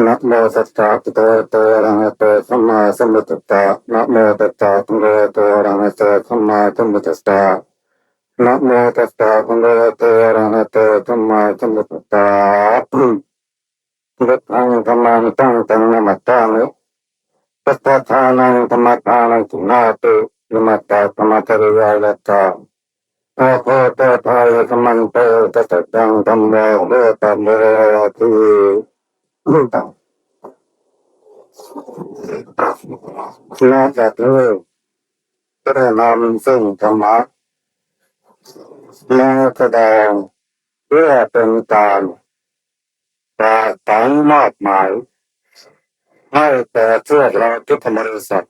นะโมตัสสะภะคะวะโตอะระหะโตสัมมาสัมพุทธัสสะ นะโมตัสสะภะคะวะโตอะระหะโตสัมมาสัมพุทธัสสะ นะโมตัสสะภะคะวะโตอะระหะโตสัมมาสัมพุทธัสสะ พุทธังธัมมังสังฆังนะมัสสามิ พุทธัสสะ นะมัสสามิ ธัมมัสสะ นะมัสสามิ สุนาติ นะมัสสะ ธัมมัจฉริยายัตถา อาโภ โต ทายุ สมันโต สัจจัง ธัมโม โหตะ โม ติ นอกจากนี้ก็ได้นำซึ่งธรรมะมาแสดงเพื่อเป็นการฝากฝังมอบหมายให้แก่เพื่อนเราพุทธบริษัท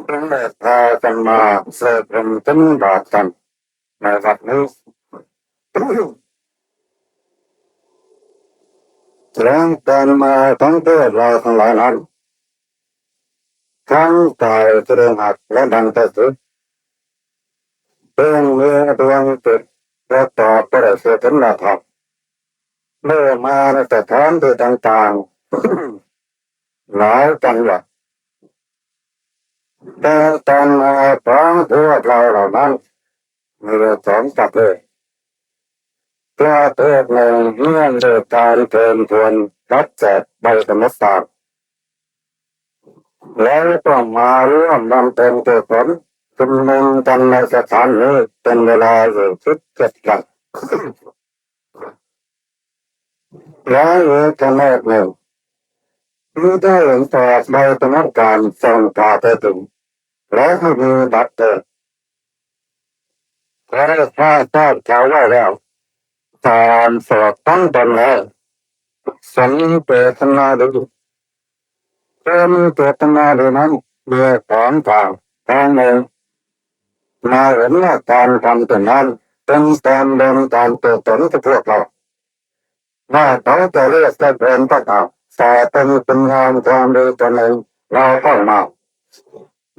ทั้งหลายพากันมาเสพเป็นต้นบาทกันในวัดนี้ แสดงการมาทั้งเทศเราทั้งหลายนั้น ทั้งฝ่ายแสดงหักและดังแต่สุด เพิ่งมีดวงจิตประกอบประเสริฐนธรรม เมื่อมาในสถานที่ต่างๆ หลายจังหวัด แต่การมาของพวกเราเหล่านั้นมีสองประเภท ประเภทหนึ่งเนื่องด้วยการเชิญชวนรับแจกใบสมัครต่าง แล้วก็มาร่วมบำเพ็ญกุศลชุมนุมกันในสถานนี้เป็นเวลาอยู่สิบเจ็ดวัน แล้วอีกประเภทหนึ่งที่ได้เห็นแก่ใบสมัครการส่งต่อไปถึง และไม่มีบัตรเกิด และได้ทราบข่าวไว้แล้ว ตามสอบตั้งตนแล้ว สมเจตนาดี เติมเจตนาดีนั้นมีของกลางทางหนึ่ง มาเห็นว่าการทำเช่นนั้นเป็นการเดินการตัวตนของพวกเรา ว่าเขาจะเรียกจะเป็นก็ตาม แต่เป็นคุณงามความดีตนเองเราเข้ามา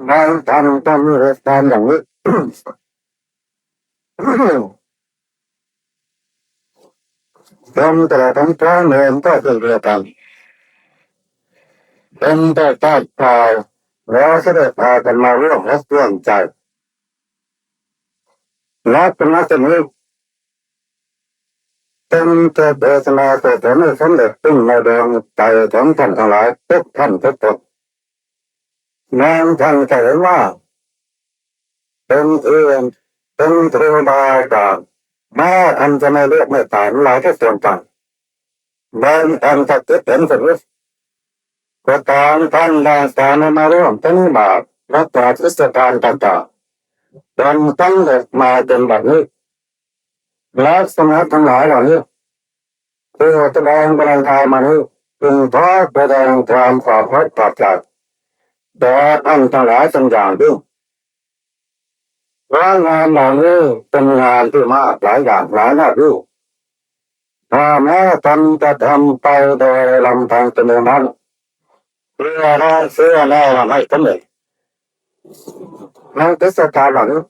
ในทำต้องมีเหตุการณ์อย่างนี้ เป็นแต่ทั้งพระเนรก็เช่นเดียวกัน เป็นแต่ใต้กาย แล้วเสด็จพากันมาร่วมอกร่วมใจ ลักษณะชนิดเป็นเจตนาเกิดผลให้สำเร็จขึ้นในดวงใจของท่านทั้งหลายทุกท่านทุกคน แม้ท่านจะเห็นว่า เป็นเพื่อนเป็นครูบาอาจารย์ แม้ท่านจะไม่เรียกไม่ตามหลายก็ส่วนกัน แม้ท่านจะคิดเห็นสมมติก็ตาม ท่านได้สารมาร่วมทั้งบาทและกราบนมัสการต่างๆ จนสำเร็จมาจนบัดนี้ ลักษณะทั้งหลายเหล่านี้ คือแสดงกำลังกายมานี้ จึงขอแสดงความขอบพระคุณจากแด่ท่านทั้งหลายเป็นอย่างยิ่ง เพราะงานเหล่านี้เป็นงานที่มากหลายอย่างหลายหน้าที่ ถ้าแม้ท่านจะทำไปโดยลำพังตนเองนั้น เพื่อแน่เชื่อแน่ว่าไม่สำเร็จ ในเทศกาลเหล่านี้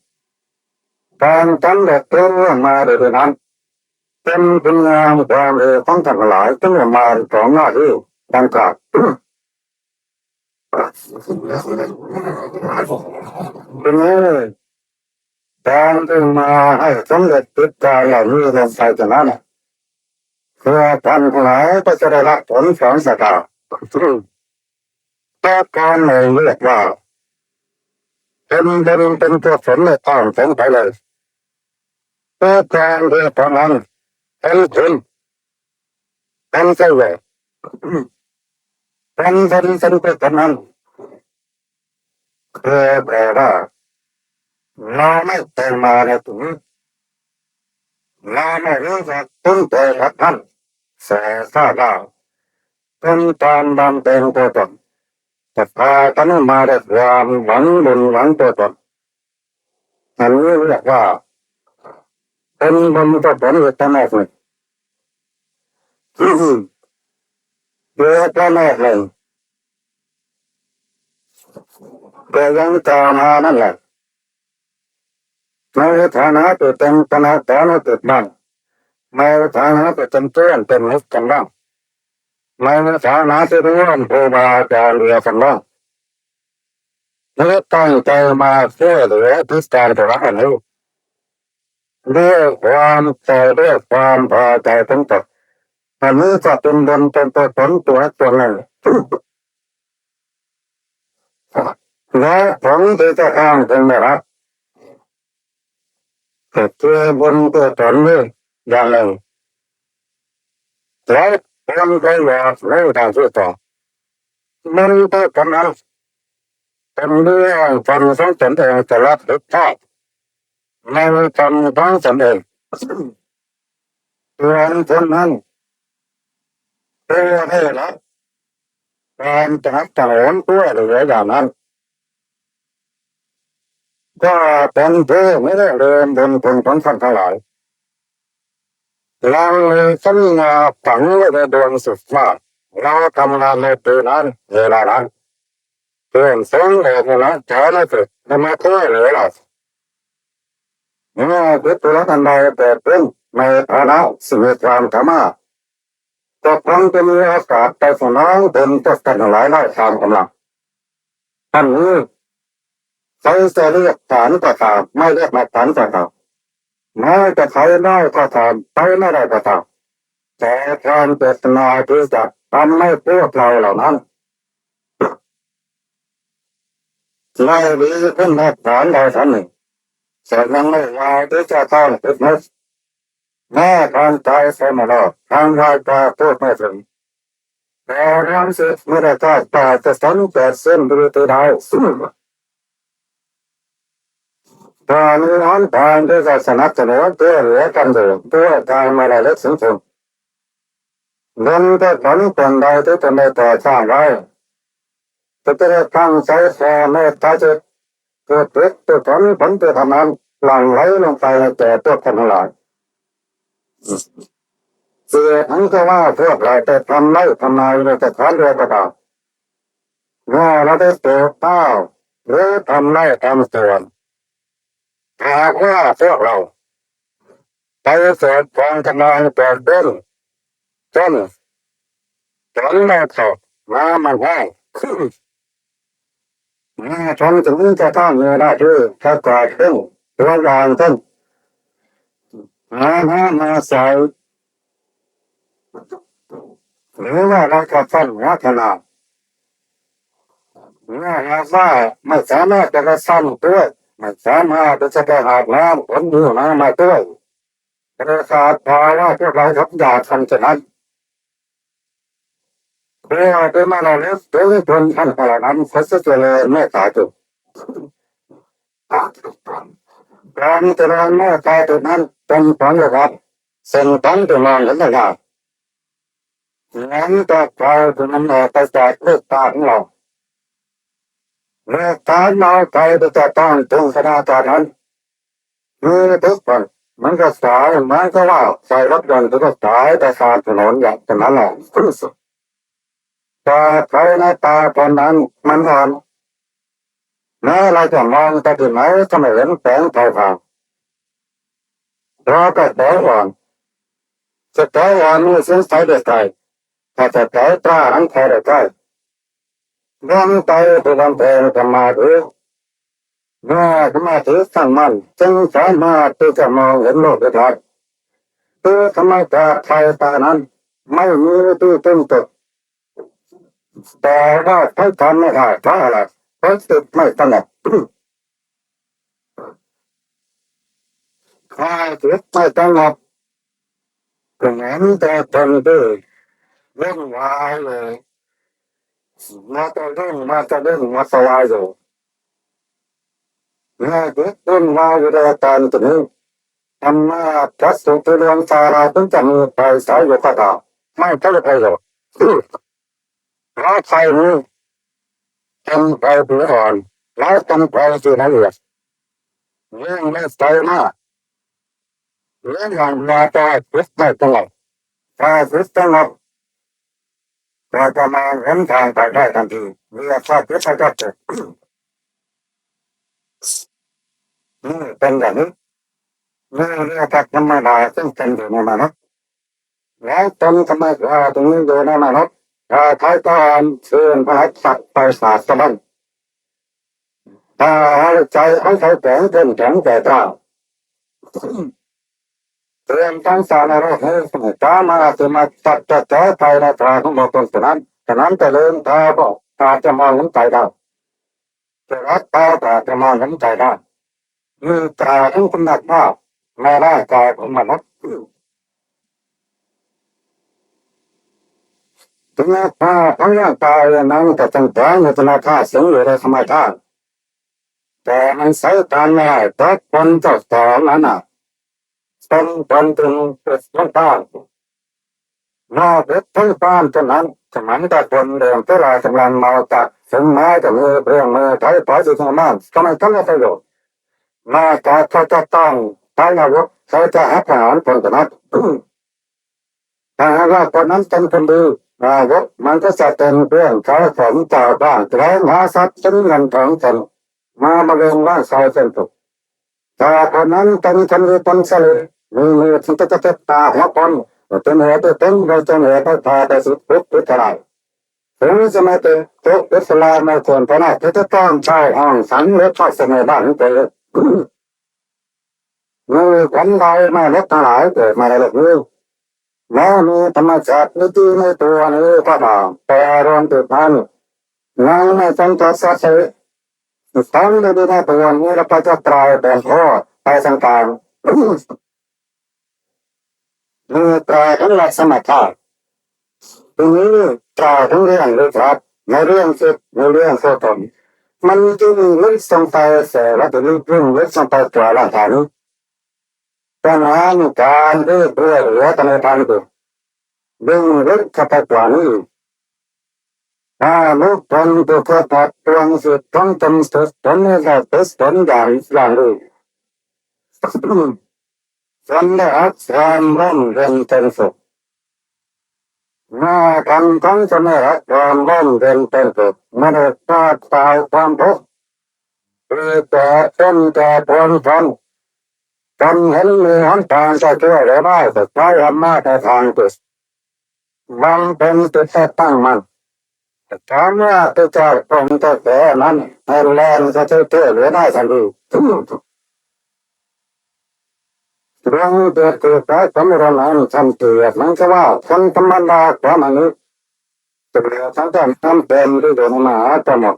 การสำเร็จรู้ล่วงมาโดยนั้น เป็นคุณงามความดีของท่านทั้งหลาย ซึ่งมาสองหน้าที่ดังกล่าว ทีนี้การที่มาให้สำเร็จกิจการเหล่านี้ลงไปจากนั้น เพื่อท่านทั้งหลายก็จะได้รับผลสองประการ ประการหนึ่งเรียกว่า เป็นบุญเป็นกุศลไม่ต้องสงสัยเลย ประการที่สองนั้น เป็นคุณ เป็นประโยชน์ เป็นบุญเป็นกุศลนั้น คือแปลว่า เราไม่เคยมาในตรงนี้ เราไม่รู้จักคุ้นเคยกับท่าน แต่ทราบว่าเป็นการบำเพ็ญกุศล แต่พากันมาด้วยความหวังบุญหวังกุศล อันนี้เรียกว่า เป็นบุญกุศลอีกประเภทหนึ่ง อีกประเภทหนึ่ง ก็ยังกล่าวมานั่นแหละ ในฐานะที่เป็นคณะสงฆ์นั้น ในฐานะที่เป็นเพื่อนเป็นมิตรกันบ้าง ໃນຖານະທີ່ເປັນຄູບາອາຈານເຫຼືອກັນເນາະ ແລະຕັ້ງໃຈມາຊ່ວຍເຫຼືອຕິດຕາມຕົວອັນນີ້ ດ້ວຍຄວາມໃຈ ດ້ວຍຄວາມພໍໃຈເປັນຕົ້ນ. ອັນນີ້ກໍເປັນບຸນເປັນກຸສົນຕົວຕົວໜຶ່ງ ແລະຜົນທີ່ຈະສ້າງເປັນໄດ້ຮັບ ກໍຄືບຸນກຸສົນນີ້ຢ່າງໜຶ່ງ ແລະຄົນໄປບອກໃນທາງທີ່ຕ້ອງ ມັນກໍກຳລັງເປັນເລື່ອງການຂອງຕົນເອງ ຈະຮັບຜິດຊອບໃນການຂອງຕົນເອງ. ສ່ວນຄົນນັ້ນ ເພື່ອໃຫ້ລັບການສະໜັບສະໜູນຕົວເຫຼືອຢ່າງນັ້ນ ກໍເປັນຜູ້ມີແຮງເດີນບຸນຄຸນຂອງທ່ານທັງຫຼາຍ ຫຼັງມີສັນຍາຝັງໄວ້ໃນດວງສຸດຍອດ ເຮົາທຳງານໃນປີນັ້ນເວລານັ້ນ ເພື່ອນເຊິ່ງເລີຍນະຈານະເກີດນຳມາຊ່ວຍເຫຼືອເຮົາ ເມື່ອເກີດຕົວອັນໃດເກີດຂຶ້ນໃນຖານະຊີວິດຄວາມສາມາດ ກໍຄງຈະມີໂອກາດໄດ້ສະໜອງບຸນຕົບແທນຫຼາຍໆຕາມກຳລັງ. ອັນນີ້ໃຜຈະເລືອກຖານກໍຕາມ ໄມ່ເລືອກມາດຖານກໍຕາມ ແມ້ຈະໃຊ້ນ້ອຍກໍຕາມ ໃຊ້ມາໄດ້ກໍຕາມ ແຕ່ຄວາມເຈດຕະນາທີ່ຈະທຳໃຫ້ພວກເຮົາເຫຼົ່ານັ້ນໄດ້ດີຂຶ້ນມາດຖານໃດທ່ານໜຶ່ງ ສະນັ້ນໄດ້ວ່າທີ່ຈະຕ້ອງຄິດນຶກ ແມ່ທາງກາຍສະມາລອດ ທາງວາຈາໂຕໄປເຖິງ ແຕ່ທາງຈິດບໍ່ໄດ້ທາດ ແຕ່ຈະສັງເກດເຊັ່ນຢູ່ທີ່ໃດ ແຕ່ມີອັນທາງທີ່ຈະສະໜັບສະໜູນຊ່ວຍເຫຼືອກັນຢູ່ດ້ວຍການມາລະລຶກສັງຄົມ ເງິນກໍຜົນຕົນໃດທີ່ຕົນໄດ້ກໍ່ສ້າງໄວ້ ກໍຈະໄດ້ຕັ້ງໃຈແຜ່ເມດຕາຈິດ ເພື່ອເປັນກຸສົນຜົນທີ່ທຳນັ້ນຫຼັ່ງໄຫຼລົງໄປໃຫ້ແກ່ພວກທ່ານທັງຫຼາຍ ເສດຫັ້ນກໍວ່າພວກເຮົາໄດ້ທຳໄລທຳນາຍໃນສະຖານເດີມກໍຕາມ ວ່າເຮົາໄດ້ເກີດມາ ຫຼື ທຳໄລທຳສວນ ຖ້າຫາກວ່າພວກເຮົາໄປເກີດຂອງກຳລັງເກີດເປັນ ຈົນ ຈົນໄດ້ເຂົ້າມາມັນແຮງ ແລະ ເພິ່ນຈຶ່ງຈະຕ້ອງມີໜ້າທີ່ປະກອບເປັນຕົວຢ່າງເຊັ່ນ ຫາມາມາໃສ່ ຫຼືວ່າເຮົາຈະສ້າງວັດທະນາ ເມື່ອຫາກວ່າໄມ່ສາມາດຈະໄດ້ສ້າງດ້ວຍ ໄມ່ສາມາດທີ່ຈະໄດ້ຫາບນ້ຳ ຂົນຫິ້ວນ້ຳມາດ້ວຍ ປະກາດພາວະພວກເຮົາທັບຢາກຄັນສະນັ້ນ ເພື່ອໄດ້ມາລະລຶກເຖິງເພິ່ນທ່ານເຫຼົ່ານັ້ນ ຂໍເຈະເລີນເມດຕາຈຸ ການຈະເລີນເມດຕາຈຸນັ້ນເປັນຂອງລະດັບເສັ້ນທາງທີ່ມອງເຫັນໄດ້ຍາກ ເໜືອຈາກກາຍທີ່ມັນອອກໄປຈາກເມດຕາຂອງເຮົາ ແລະ ການເອົາໃຈທີ່ຈະຕ້ອງເຖິງຂະນະຈາກນັ້ນ ຄືທຸກຄົນມັນກໍສາຍ ມັນກໍວ່າສາຍລົດຍົນທີ່ກໍສາຍໄປຕາມຖະໜົນຢ່າງນັ້ນແຫຼະ ແຕ່ໃຜໃນຕາຄົນນັ້ນມັນອ່ອນ ແມ້ເຮົາຈະມອງໄປທີ່ໃດກໍບໍ່ເຫັນແສງໄຟຟ້າ ເພາະກະແສອ່ອນ ກະແສອ່ອນນີ້ສົງໄສໄດ້ໄກ ຖ້າກະແສກ້າຫັ້ນເຂົ້າໄດ້ໃກ້ ດວງໃຈທີ່ລຳເພັງສະມາທິເມື່ອສະມາທິຕັ້ງໝັ້ນ ຈຶ່ງສາມາດທີ່ຈະມອງເຫັນໂລກໄດ້. ຄືທຳມະຊາດໄທຕານັ້ນ ໄມ່ມີທີ່ເປັນຕົ້ນ ແຕ່ວ່າໃຊ້ການໄມ່ໄດ້ ເພາະອະໄລ? ເພາະຈິດໄມ່ສະຫງົບ. ຖ້າຈິດໄມ່ສະຫງົບ ກໍເໝືອນແຕ່ຄົນທີ່ວຸ່ນວາຍຢູ່ ມັວແຕ່ຫຼິ້ນ ມັວແຕ່ຫຼິ້ນ ມັວແຕ່ວາຍຢູ່. ເມື່ອຈິດວຸ່ນວາຍຢູ່ດ້ວຍອາການຕົວນີ້ ທຳມະຈັກສຸທີ່ເລື່ອງສາລາເຖິງຈະມີໄຟໃສຢູ່ກໍຕາມ ໄມ່ເກີດປະໂຫຍດ. ເພາະໄຟນີ້ເປັນໄຟທີ່ອ່ອນ ແລະ ເປັນໄຟທີ່ລະອຽດ. ຍິ່ງແມ່ນໄຟມາກ ເລື່ອງຢ່າງວ່າແຕ່ຈິດໄມ່ສະຫງົບ ຖ້າຈິດສະຫງົບ ກໍຈະມອງເຫັນທາງໄປໄດ້ທັນທີ ເມື່ອຊາດຈິດປະຈັກເກີດ. ນີ້ເປັນຢ່າງນີ້ ນີ້ເລື່ອງທຳມະດາ ເຊິ່ງເປັນຢູ່ໃນມະນຸດ ແລະ ເປັນທຳມະດາທີ່ມີຢູ່ໃນມະນຸດ ຖ້າໃຜຕ້ອງການເຊີນພະລັດສັກໄປສາດສະບັນ ຖ້າໃຈຂອງໃຜແຂງເຂັ້ມແຂງແກ່ກ້າ ເລື່ອງທາງສານາໂລກນີ້ ສາມາດທີ່ມາຈັດແຈງໄປໃນທາງຂອງບໍ່ຕົນສະນັ້ນ ສະນັ້ນຈະເລີນຕາບໍ່ ອາດຈະມອງເຫັນໄປໄດ້ ຈະລັດຕາ ອາດຈະມອງເຫັນໄປໄດ້ ມີຕາຂອງຄຸນນະພາບໃນຮ່າງກາຍຂອງມະນຸດ ຄຸນນະພາບຂອງຮ່າງກາຍນັ້ນກໍຕ້ອງແບງໃຫ້ຄຸນນະພາບສູງຢູ່ໃນທຳມະຊາດ ແຕ່ມັນໃຊ້ການບໍ່ໄດ້ ແຕ່ຄົນເຈົ້າຂອງນັ້ນນະ ເປັນຄົນທີ່ມີຈິດສົງຄາມ ນອກເຮັດສົງຄາມເທົ່ານັ້ນ ສະມັນຕະຄົນເດີມເວລາກຳລັງເມົາຈັດ ເຊິ່ງມາຈະມີເຄື່ອງມືໄທປອຍຢູ່ທາງບ້ານ ກໍໄມ່ທັນໄດ້ປະໂຫຍດ ນອກຈາກເຂົາຈະຕ້ອງໃຊ້ອາວຸດ ເຂົາຈະຫັກປະຫານຄົນເທົ່ານັ້ນ. ຖ້າຫາກວ່າຄົນນັ້ນເປັນຄົນດີ ອາວຸດມັນກໍຈະເປັນເຄື່ອງຂາຍຂອງຈາກບ້ານ ແສວງຫາຊັບສິນເງິນທອງຕົນມາບຳເພັງວາງຊາຍເປັນສຸກ. ຖ້າຄົນນັ້ນເປັນຄົນດີຄົນສະຫຼາດ ມີມືດທີ່ຈະເຈັບຕາຫົວຄົນ ເປັນເຫດໃຫ້ເປັນ ບໍ່ເປັນເຫດໃຫ້ຂ້າໄດ້ສິດຜິດຜິດທະລາຍ ເຖິງຈະມາເປັນໂຕອິດສະຫຼາດໃນສ່ວນພະນະທີ່ຈະຕ້ອງໃຊ້ຫ້ອງສັງ ແລະ ພັກສະເໜີບ້ານຂອງຕົນ. ມີຄົນໃດມາເລັດທັງຫຼາຍເກີດມາໃນໂລກນີ້ ແລະ ມີທຳມະຊາດມີທີ່ໃນຕົວນີ້ກໍຕາມ ແຕ່ດວງຈິດນັ້ນຍັງບໍ່ທັນຈະສັດເສຍ ທັງໃນດີໃນຕົວນີ້ ແລະ ກໍຈະກາຍເປັນໂທດໄປຕ່າງໆ ເມື່ອຕາຂອງລັກສະນະທາດ ຕົງນີ້ຕາຂອງເລື່ອງເລີກລັບ ໃນເລື່ອງສິດ ໃນເລື່ອງໂສຕົນ ມັນຈຶ່ງເລິກສ່ອງໄປແສງ ແລະ ຈຶ່ງເລິກສ່ອງໄປຕົວະຮ່າງກາຍນີ້ ດັ່ງນັ້ນ ການທີ່ເພື່ອເຫຼືອຕະເນທາງຕົວ ດຶງເລິກເຂົ້າໄປກວ່ານີ້ ຖ້າບຸກຄົນຜູ້ເກີດມາດວງສິດຂອງຕົນສຸດຕົນໃຫ້ໄດ້ເປັນຕົນຢ່າງ ຢ່າງດີ ຕົນໄດ້ຮັບຄວາມຮ່ມເຢັນເປັນສຸກ ເມື່ອການຂອງຕົນໄດ້ຮັບຄວາມຮ່ມເຢັນເປັນສຸກ ບໍ່ໄດ້ປາດປາຍຄວາມທຸກ ຄືແຕ່ຕົນແຕ່ປວງຊົນ ຕົນເຫັນມີຫົນທາງຈະຊ່ວຍເຫຼືອໄດ້ ກໍໃຊ້ອຳນາດໃນທາງທີ່ ຫວັງເປັນຈຸດຈັດຕັ້ງມັນ ສາມາດທີ່ຈະປ້ອງກັນແຜນັ້ນໃຫ້ແລ່ນກະເທີເທເຫຼືອໄດ້ທັນທີ. ດວງເກີດເກີດໄດ້ສຳເລັດນັ້ນ ທ່ານເກີດມັນກໍວ່າຄົນທຳມະດາຂອງມະນຸດ ເປັນເຫຼືອທັງແຕ່ນ້ຳເຕັມທີ່ຢູ່ໃນມະຫາສະໝຸດ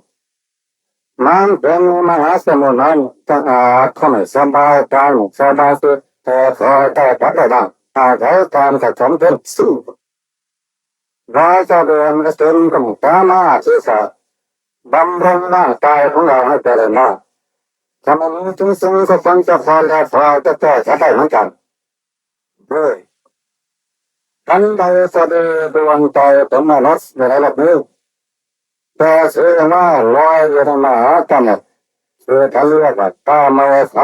ນ້ຳເຕັມໃນມະຫາສະໝຸດນັ້ນ ຈະອາດທຳໃຫ້ສະບາຍກາຍສະບາຍຈິດ ແຕ່ກໍໄດ້ປະຕິບັດອາໄສການສະສົມເປັນ ລາຊະດວງກະເຕັມກໍສາມາດທີ່ຈະບຳລຸງຮ່າງກາຍຂອງເຮົາໃຫ້ຈະເລີນໄດ້. ຖ້າມັນມີສິ່ງທີ່ຄວນຈະຜ່ອນແລະພໍຈະແກ້ໄຂໄດ້ເໝືອນກັນເລີຍ. ອັນໃດສະເດດວງໃຈເປັນມະນຸດຢູ່ໃນໂລກນີ້ ແຕ່ຊື່ວ່າລອຍຢູ່ໃນມະຫາສະໝຸດ ຄືທ່ານລຽກວ່າກາມະເວໄຊ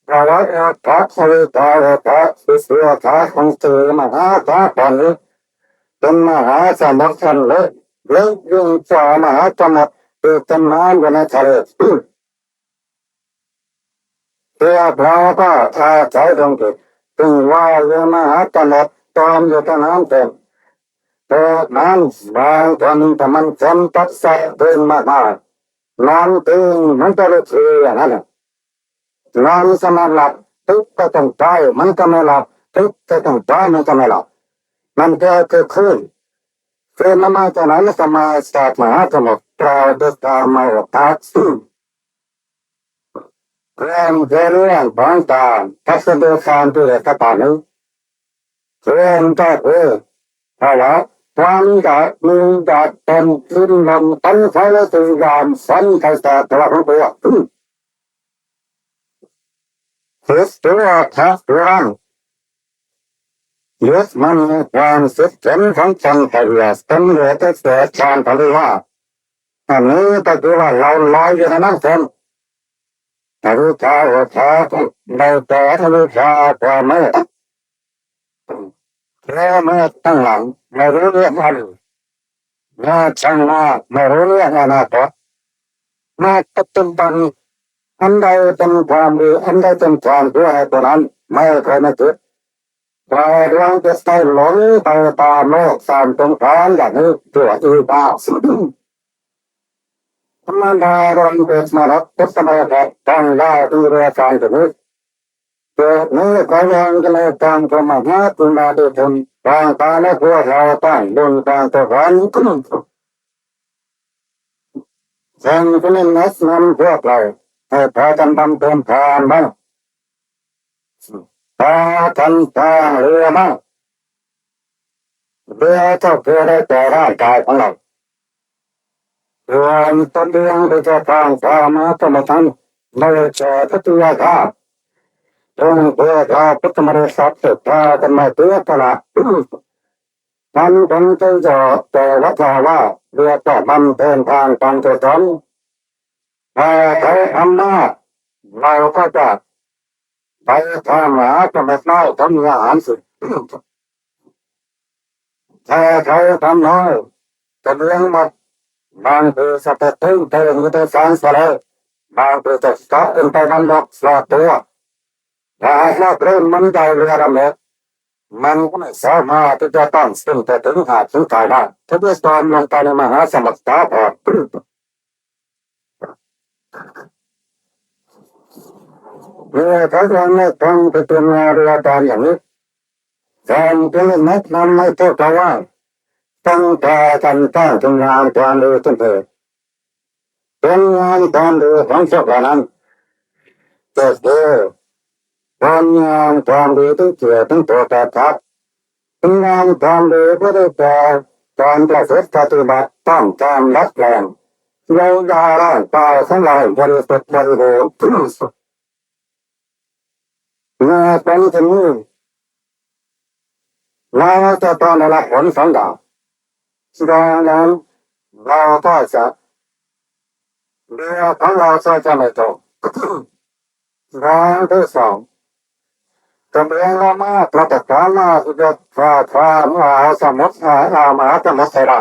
ພະວະເອກະ ອະວິຊຊາເອກະ ວິຊຊາຂອງເສມະຫາສາພັນ ເປັນມະຫາສະໝຸດອັນເລິກ ເລິກຍິ່ງກວ່າມະຫາສະໝຸດທີ່ຈຳໜາຍຢູ່ໃນທະເລ ເສຍເພາະວ່າອາໄສດວງຈິດ ຈຶ່ງວ່າຍຢູ່ມະຫາສະໝຸດ ຈອມຢູ່ແຕ່ນ້ຳເຕັມ. ເພາະນັ້ນ ບາງຄົນຖ້າມັນຄົນຕັດສະເປັນມາກໆ ນ້ຳຕື່ມມັນກໍເລີຍຄືອັນນັ້ນແຫຼະ. ນ້ຳສາມາດຫຼັບ ຕຶກກໍຕ້ອງໃຊ້ ມັນກໍໄມ່ຫຼັບ ຕຶກກໍຕ້ອງໃຊ້ ມັນກໍໄມ່ຫຼັບ. ມັນກໍຄືຄື້ນ ຄື້ນມັນມາຈາກໃນ? ມັນກໍມາຈາກມະຫາສະໝຸດ ກ່າວໄປຕາມມາວ່າ ແລະ ເປັນເລື່ອງຂອງການ ພັດສະດຸການທີ່ເດຊະການນີ້ ເລື່ອງກໍຄື ພາວະຄວາມຢາກມີຢາກເປັນ ກິນນຳ ປັນໄຟ ແລະ ຖືຢາມ ສັນໄປແຕກຕົວຂອງຕົວ ຄືຕົວພະເທວະ ຍຶດໝັ້ນໃນຄວາມສິດເຫັນຂອງຕົນ ປະເດດເປັນເດຊະເສດຈານປະລິວາສ ອັນນີ້ກໍຄືວ່າເຮົາລອຍຢູ່ໃນນ້ຳເຕັມ. ອະວິຊຊາ ອະວິຊຊາ ໄດ້ແກ່ອະວິຊຊາຄວາມມືດ ແລະ ມືດທາງຫຼັງ ບໍ່ຮູ້ເລື່ອງອະດີດ ແລະ ທາງໜ້າ ບໍ່ຮູ້ເລື່ອງອະນາຄົດ ແລະ ປັດຈຸບັນ ອັນໃດເປັນຄວາມດີ ອັນໃດເປັນຄວາມຊົ່ວ ໃຫ້ຕົວນັ້ນໄມ່ເຄີຍນຶກຄິດ. ກາຍດວງຈິດໃຈຫຼົງໄປຕາມໂລກສາມສົງສານ ຢ່າງນີ້ຊົ່ວອີກບາດ. ທຳມະດາດວງຈິດມະນຸດ ພຸດທະມະດາຕ້ອງລາທີ່ເຮືອສານຊະນິດ ເກີດໃນພະວັງກະເລີກາງ ພະມະຫາກຸນາທິຄຸນ ກາງການໃນພວກເຮົາຕັ້ງບຸນກາງສະຫວັນ ເຊິ່ງຈະແນະນຳພວກເຮົາໃຫ້ພາກັນບຳເພັນທານມາ ພາກັນສ້າງເຮືອມາ ເພື່ອເຈົ້າເພື່ອໄດ້ແກ່ຮ່າງກາຍຂອງເຮົາ ສ່ວນຕົນເອງທີ່ຈະສ້າງສາມາດກຳມະທັນ ໄດ້ແກ່ພັດທະຍາຄາບ ຈົ່ງເພື່ອຂ້າພຸດທະບໍລິສັດ ເສດຖາກັນມາເສຍສະຫຼະ ທັນຜົນປະໂຫຍດແກ່ວັດວາວາ ເພື່ອຈະບຳເພັນທາງການກຸສົນ ຖ້າໃຜທຳມາ ເຮົາກໍຈະໄປທາງມະຫາສະໝຸດນ້ອຍ ກໍມີອາຫານສິ ແຕ່ໃຜທຳນ້ອຍ ຈະລ້ຽງໝົດ ບາງທີຈະໄປເຖິງເທິງຢູ່ໃນສາງສະເລ ບາງທີຈະເຈາະຂຶ້ນໄປນຳລັກສອດຕົວ ຖ້າຫາກວ່າເລີ່ມມັນໄດ້ເວລາເລັກ ມັນກໍບໍ່ສາມາດທີ່ຈະຕັ້ງເສັ້ນໄປເຖິງຫາດເຖິງສາຍໄດ້ ທະວີສອນລົງໄປໃນມະຫາສະໝຸດສາຄອນ. ເມື່ອເຂົາເຈົ້າໄດ້ຟັງພິຈາລະນາເລື່ອງການຢ່າງນີ້ ທ່ານຈຶ່ງໄດ້ແນະນຳໃຫ້ພວກເຂົາວ່າ ຈົ່ງພາກັນສ້າງຄຸນງາມຄວາມດີຂຶ້ນເທີດ. ຄຸນງາມຄວາມດີຂອງພວກເຮົານັ້ນ ກໍຄື ຄຸນງາມຄວາມດີທີ່ກ່ຽວກັບໂພຄະທຳ, ຄຸນງາມຄວາມດີທີ່ໄດ້ແກ່ການປະພຶດປະຕິບັດຕ້ອງຕາມຫຼັກແຫຼ່ງ ເຢີຍຢາຮ່າງກາຍຂອງເຮົາໃຫ້ບໍລິສຸດບໍລິບູນ. ເມື່ອເປັນເຊັ່ນນີ້ ເຮົາຈະຕ້ອງໄດ້ຮັບຜົນສອງຢ່າງ. ຢ່າງໜຶ່ງ ເຮົາກໍຈະ ເຮືອຂອງເຮົາກໍຈະໄມ່ຕົກ. ຢ່າງທີສອງ ກຳລັງເຮົາມາກໍຈະສາມາດທີ່ຈະຂ້າມມະຫາສະໝຸດ ມະຫາສະໝຸດໄດ້.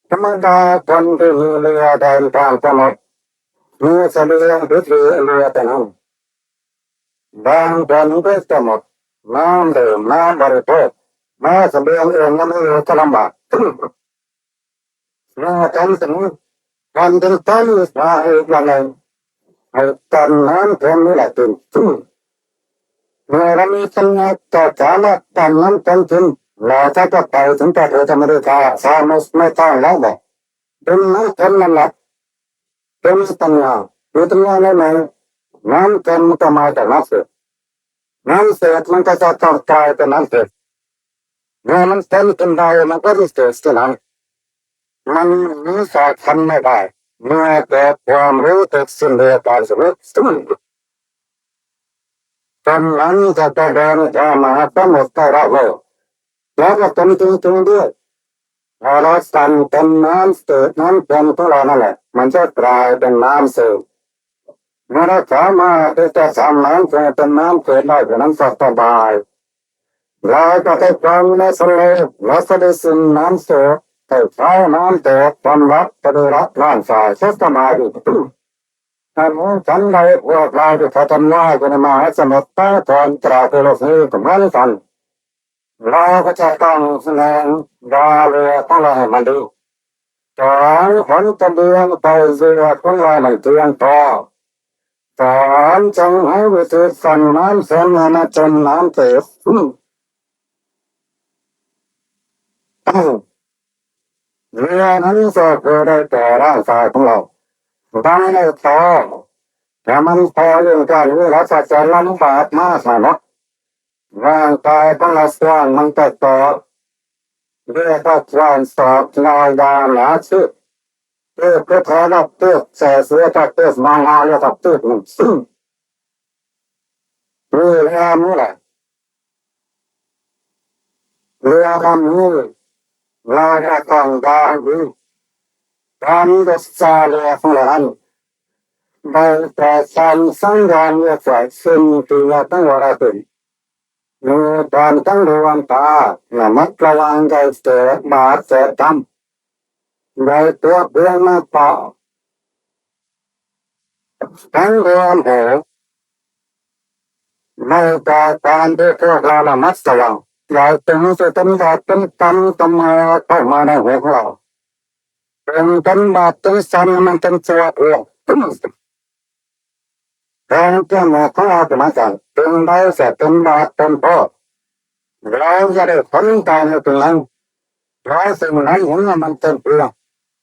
ທຳມະດາຄົນທີ່ມີເຮືອເດີນທາງສະໝຸດ ມີສະບຽງພິດເຮືອເທົ່ານັ້ນ. ບາງຄົນໄປສະໝຸດ ນ້ຳດື່ມ ນ້ຳບໍລິໂພກ ມາສະບຽງເອງຍັງມີຢູ່ກໍລຳບາກ. ເມື່ອເປັນເຊັ່ນນີ້ ທ່ານຈຶ່ງຕ້ອງມີສາເຫດຢ່າງໜຶ່ງ ໃຫ້ກັນນ້ຳເຄັມນີ້ແຫຼະຕື່ມ. ເມື່ອເຮົາມີປັນຍາ ຈະສາມາດກັນນ້ຳເຄັມຂຶ້ນ ແລະ ຈະໄປເຖິງປະເທດອາເມລິກາ ສາມາດໄມ່ຕ້ອງແລ້ວບໍ່? ເປັນນ້ຳເຄັມນັ້ນລະ ເປັນປັນຍາ ມີປັນຍາໃນໃນ ນ້ຳເຄັມມັນກໍມາຈາກນ້ຳເສດ ນ້ຳເສດມັນກໍຈະຕ້ອງກາຍເປັນນ້ຳເຜັດ. ເມື່ອມັນເປັນຂຶ້ນໄດ້ ມັນກໍມີເສດຢູ່ນັ້ນ ມັນມີສາຄັນໄດ້ ເມື່ອເກີດຄວາມຮູ້ເຖິງເສັ້ນເລື່ອງການຊີວິດ ເຊັ່ນນັ້ນກໍຈະເດີນຂ້າມມະຫາສະໝຸດໄດ້ລາດໂລດ ແລະ ກໍເປັນຈິງໆດ້ວຍ. ຖ້າເຮົາສັ່ງເປັນນ້ຳເສດ ນ້ຳເຄັມຂອງເຮົານັ້ນແຫຼະ ມັນຈະກາຍເປັນນ້ຳເສດ. ເມື່ອເຮົາສາມາດທີ່ຈະສ້າງນ້ຳເສດເປັນນ້ຳເຂີນໄດ້ ເທົ່ານັ້ນກໍສະບາຍ. ເຮົາຈະໄດ້ຟັງໃນສະເລ ແລະ ຈະໄດ້ຊິມນ້ຳເສດ ໄດ້ໃຊ້ນ້ຳເສດສຳລັບປະຕິລັດຮ່າງກາຍ ກໍສະບາຍອີກ. ອັນນີ້ ສັນໃດພວກເຮົາທີ່ພັດທະນາຢູ່ໃນມະຫາສະໝຸດສາຄອນ ຕາມໂລກນີ້ກໍເໝືອນກັນ. ເຮົາກໍຈະຕ້ອງສະແດງວ່າເຮືອຂອງເຮົາໃຫ້ມັນດີ. ສອງ ຂົນສະບຽງໄປເຮືອຂອງເຮົາໃຫ້ມັນພຽງພໍ. ສາມ ຈົ່ງຫາວິທີສັ່ງນ້ຳເຄັມໃຫ້ມັນເປັນນ້ຳເຜັດ. ເຮືອນັ້ນກໍຄືໄດ້ແກ່ຮ່າງກາຍຂອງເຮົາ. ດັ່ງນັ້ນເອງ ຖ້າມັນພໍຢູ່ການນີ້ ເຮົາກໍຈະລຳບາກມາກຫັ້ນເນາະ. ຮ່າງກາຍຂອງເຮົາສ້າງມັນກໍຕອບ ເວລາການສອບງາຍາມາຊື່ ເກີດເປັນແຜລັບເກີດແສເສຍກັບເກີດມາງາຍກັບເກີດໜຶ່ງຊຶ່ງ ເວລາມື້ລະ ເວລາມື້ລະ ລາຍະກອງດາງດີ ການຮັກສາເລື່ອງຂອງເຮົານັ້ນ ได้แต่สั่งสัญญาณเรียกว่าสิ่งที่เราต้องระลึกถึง มีความสังรวมตา ระมัดระวังใจเกิดบาดเกิดกรรม ได้ตัวเพียงมาเปล่า สังรวมหู ໃນການທີ່ພວກເຮົາລະມັດລະວັງ ຢ່າເຖິງຊິເປັນບາບເປັນກຳຕໍ່ມາເຂົ້າມາໃນຫົວຂອງເຮົາ. ເປັນ ເປັນບາບເປັນກຳ ມັນເປັນຊົ່ວພວກ ແທນທີ່ໝູ່ຂອງເຮົາຈະມາສ້າງ ເປັນໄດ້ແຕ່ເປັນບາບເປັນໂທດ. ເຮົາຈະໄດ້ຜົນຕາມໃນຕົວນັ້ນ ເພາະສິ່ງນັ້ນເຫັນວ່າມັນເປັນເລື່ອງ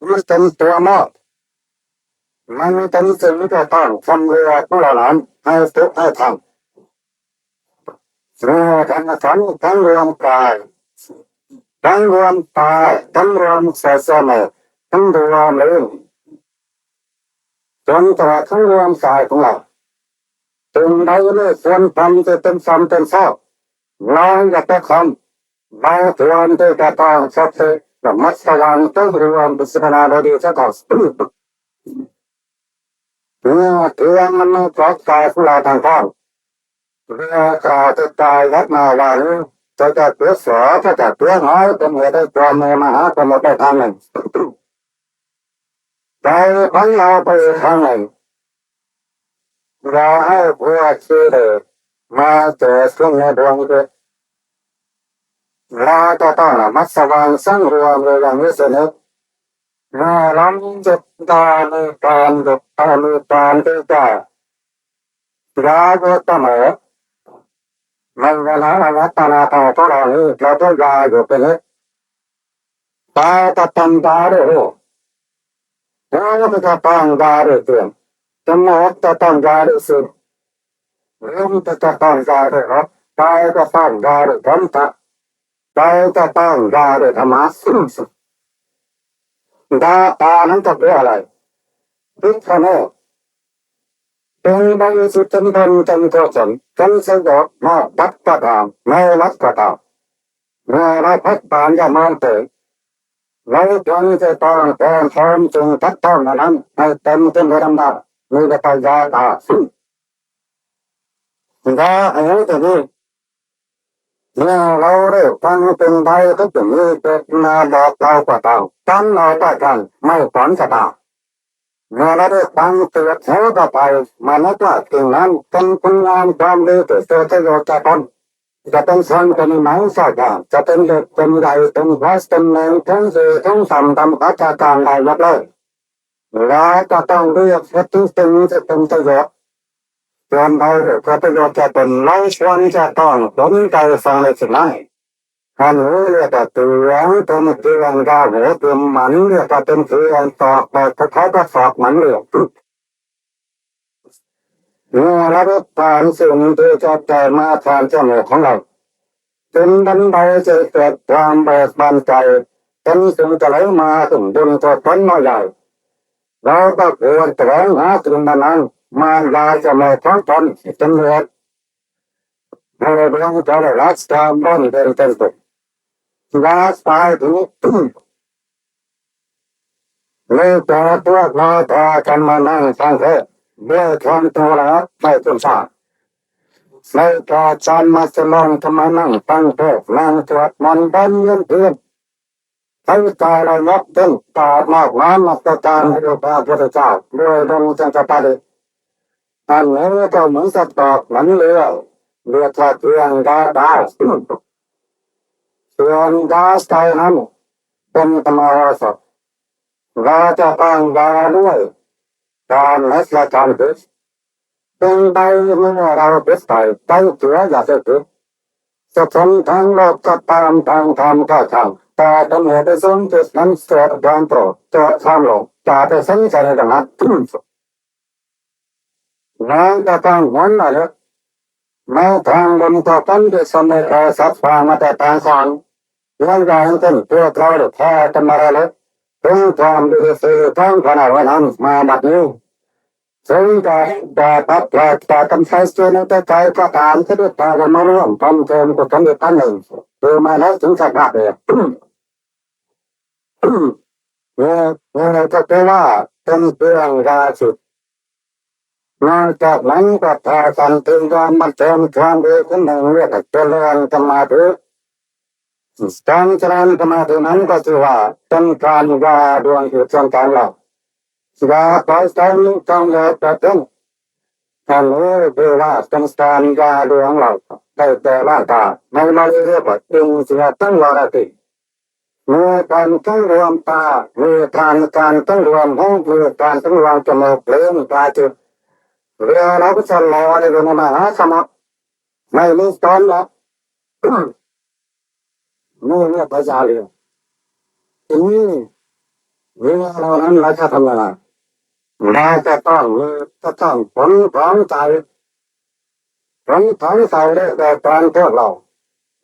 ມັນເປັນຕົວມອບ ມັນເປັນສິ່ງທີ່ຕ້ອງຊຳເຫຼືອຂອງເຮົານັ້ນໃຫ້ສຸກໃຫ້ທັງ ເພື່ອທັງສັນ ທັງລວມກາຍ ທັງລວມຕາ ທັງລວມສາສະໜາ ທັງລວມເລື່ອງ ຈົນຕະຫຼອດທັງລວມກາຍຂອງເຮົາ ຈຶ່ງໄດ້ເລີກຄວນທຳທີ່ເປັນທຳເປັນຊາວ ເຮົາຢ່າໄປຄຳ ເຮົາຄວນທີ່ຈະຕ້ອງສັດຕິລະມັດລະວັງ ຕ້ອງລວມພິຈາລະນາໂດຍດີຊະກ່ອນ ເມື່ອເທື່ອມັນມາເກາະກາຍຂອງເຮົາທາງທາງ ເມື່ອກາຍຈະຕາຍລັດມາວ່ານີ້ ຈະຈັກເປັນສອ ຈະຈັກເປັນຫາຍ ເປັນເຫດໃຫ້ຄວາມເມຍມະຫາສະໝຸດໄດ້ທາງໜຶ່ງ ໃຈໄປເອົາໄປອີກທາງໜຶ່ງ ຢ່າໃຫ້ພວກຂີ້ເຫຼ້ມາເກີດຂຶ້ນໃນດວງຈິດ ເຮົາຈະຕ້ອງລະມັດລະວັງສັງລວມໂດຍຢ່າງມີສະຕິ ເມື່ອເຮົາຈິດຕາມີການຢຸດ ຕາມີການທີ່ຈະຢ່າຢູ່ສະເໝີ ໃນເວລາອາລັດຕະນາທາງພວກເຮົານີ້ ເຮົາຕ້ອງຢ່າຢູ່ເປັນນິດ ກາຍຈະຕ້ອງຢ່າໄດ້ຮູ້ ໃຈຈະຕ້ອງຢ່າໄດ້ເຊື່ອງ ສະໝອງຈະຕ້ອງຢ່າໄດ້ຊື່ນ ລົມຈະຕ້ອງຢ່າໄດ້ຮັບ ກາຍຈະຕ້ອງຢ່າໄດ້ສັມຜັດ ໃຈຈະຕ້ອງຢ່າໄດ້ທຳມະ ດາຕານັ້ນຈະເປັນອະໄລ? ພິກຂະເນ ເປັນໄດ້ສຸດຈັນທັນຈັນໂທສັນ ຈັນສະຫຍອດມາປັດກະຕາມ ໃນລັດກະຕາມ ເມື່ອເຮົາພັດບານຢ່າມອງເຕີງ ເຮົາຄວນຈະຕ້ອງແປງຄວາມຈິງພັດທອງອັນນັ້ນໃຫ້ເຕັມເຕັມດ້ວຍອຳນາດ ມີແຕ່ໄປຢ່າຕາ ຢ່າເອົາແຕ່ນີ້ ເມື່ອເຮົາໄດ້ຟັງເປັນໄດ້ກໍຈະມີເກີດມາບອກເລົ່າກໍຕາມ ກັນເອົາແຕ່ກັນ ໄມ້ຂອນຊະຕາ ເມື່ອເຮົາໄດ້ຟັງເກີດເຮົາກໍໄປ ມະນຸດວ່າສິ່ງນັ້ນເປັນຄຸນງາມຄວາມດີ ເກີດປະໂຫຍດແກ່ຕົນ ຈະເປັນຊ່າງເປັນໄມ້ສ້າຍການ ຈະເປັນເຫຼັກເປັນໃຫຍ່ ເປັນພລັສເປັນແມງ ເປັນເສເປັນສຳ ດຳປັດຈາການໄດ້ຍົກເລີກ ແລະ ຈະຕ້ອງເລືອກເຮັດທຸກສິ່ງທີ່ເປັນປະໂຫຍດ ສ່ວນໃດເພື່ອປະໂຫຍດແກ່ຕົນ ເຮົາຄວນຈະຕ້ອງສົນໃຈຟັງໃນສິ່ງນັ້ນ ອັນນີ້ລຽກວ່າເຄື່ອງ ເປັນເຄື່ອງຢ່າຫົວຕື່ມ ມັນລຽກວ່າເປັນເຄື່ອງຕອກ ແຕ່ໃຜໆກໍຕອກມັນເລື່ອງ ເມື່ອລະລຶກຖານສິ່ງທີ່ຈະໄດ້ມາຜ່ານຈະມູກຂອງເຮົາ ເປັນອັນໃດຈຶ່ງເກີດຄວາມເບີກບານໃຈ ເປັນສິ່ງຈະໄຫຼມາເຖິງບຸນທົ່ວຕົນເຮົາໃຫຍ່ ເຮົາກໍຄວນສະແຫວງຫາສິ່ງນັ້ນໆ ມາຢາຍຈະໝູກຂອງຕົນ ເປັນເຫດໃຫ້ດວງໃຈໄດ້ຮັກສາບ່ອນເປັນເປັນສຸກ ຢ່າຕາຍເຖິງ ໃນຕອນພວກເຮົາພາກັນມານັ່ງຟັງເທດ ດ້ວຍຄວາມຕົວະໄປຈົນຊາ ໃນຕອນມາສະຫຼອງທຳມະນັ່ງຟັງເທດ ນັ່ງສວດມົນວັນເວັນຄືນ ໃຫ້ກາຍລະນຶກເຖິງການມອບງານມາດຕະການໃຫ້ພະພຸດທະເຈົ້າ ດ້ວຍດົງຈັງກະປາລິ ອັນນີ້ກໍເໝືອນກັບຕອກມັນເລື່ອງ ເລືອດຈາກເລື່ອງດາດາ ສ່ວນດາໄຊນັ້ນເປັນທຳມະໂອສົດ ເຮົາຈະຕັ້ງວ່າດ້ວຍການເຮັດລະການເຮັດ ເປັນໄດ້ເມື່ອເຮົາເປັນໄປໄດ້ເທື່ອຢ່າໄດ້ເກີດ ຈະເປັນທາງໂລກກໍຕາມ ທາງທຳກໍຊ່າງ ແຕ່ຕ້ອງເຮັດໃຫ້ສົມຈິດນັ້ນ ເກີດຄວາມໂກດ ເກີດຄວາມຫຼົງ ຢ່າໄປສົນໃຈໃນຕົງນັ້ນ ນາງກໍຕັ້ງຫົນມາເລີຍ ໃນທາງບຸນກໍກັນທີ່ສຳເລັດແກ່ສັດພາມາແຕ່ປາງສອນ ເລື່ອງໃຫຍ່ເປັນພວກເຮົາໄດ້ແທ້ກັນມາແລ້ວ ເຖິງຄວາມດີທີ່ທາງພະນາໄວ້ນັ້ນມາບັດນີ້ ເຊິ່ງການແຕ່ປັດແປກຈາກກຳໄສສ່ວນໃດໃດກໍຕາມ ທີ່ໄດ້ພາກັນມາຮ່ວມບຳເພັນກຸສົນອີກຄັ້ງໜຶ່ງ ຄືມາໃນເຖິງສະພາບແບບ ເມື່ອ ເມື່ອກໍຄືວ່າເປັນເຄື່ອງຢາສຸດ ນອກຈາກນັ້ນກໍພາກັນເຖິງການບັນເທີງຄວາມດີຂຶ້ນໃນເວລາຈະເລີນສະມາທິ ການຈະເລີນສະມາທິນັ້ນກໍຊື່ວ່າເປັນການວ່າດວງຈິດດວງການລາວ ຢ່າໄປໃສ່ມີການແລະປະເພດ ອັນນີ້ຄືວ່າ ສົງສານຢາຫຼວງເຮົາ ໄດ້ແກ່ລ້າງຕາ ໃນມະລິເລກວ່າ ຈຶ່ງເສຍທັງວາລະຕິ ມີການທັງລວມຕາ ມີການ ການທັງລວມຫູ ມີການທັງລວມຈະມູກ ເລີ້ນຕາຈິດ ເວລາເຮົາສະຫຼອຍຢູ່ໃນມະຫາສະໝຸດ ໃນມີຕອນລະ ນີ້ເລີຍພະຍາເຫຼືອ ທີນີ້ເຮືອເຫຼົ່ານັ້ນລາຊາທຳນາ ລາຈະຕ້ອງ ຈະຕ້ອງຂົນຂອງໃສ່ ຂົນຂອງໃສ່ແລ້ວແຕ່ການພວກເຮົາ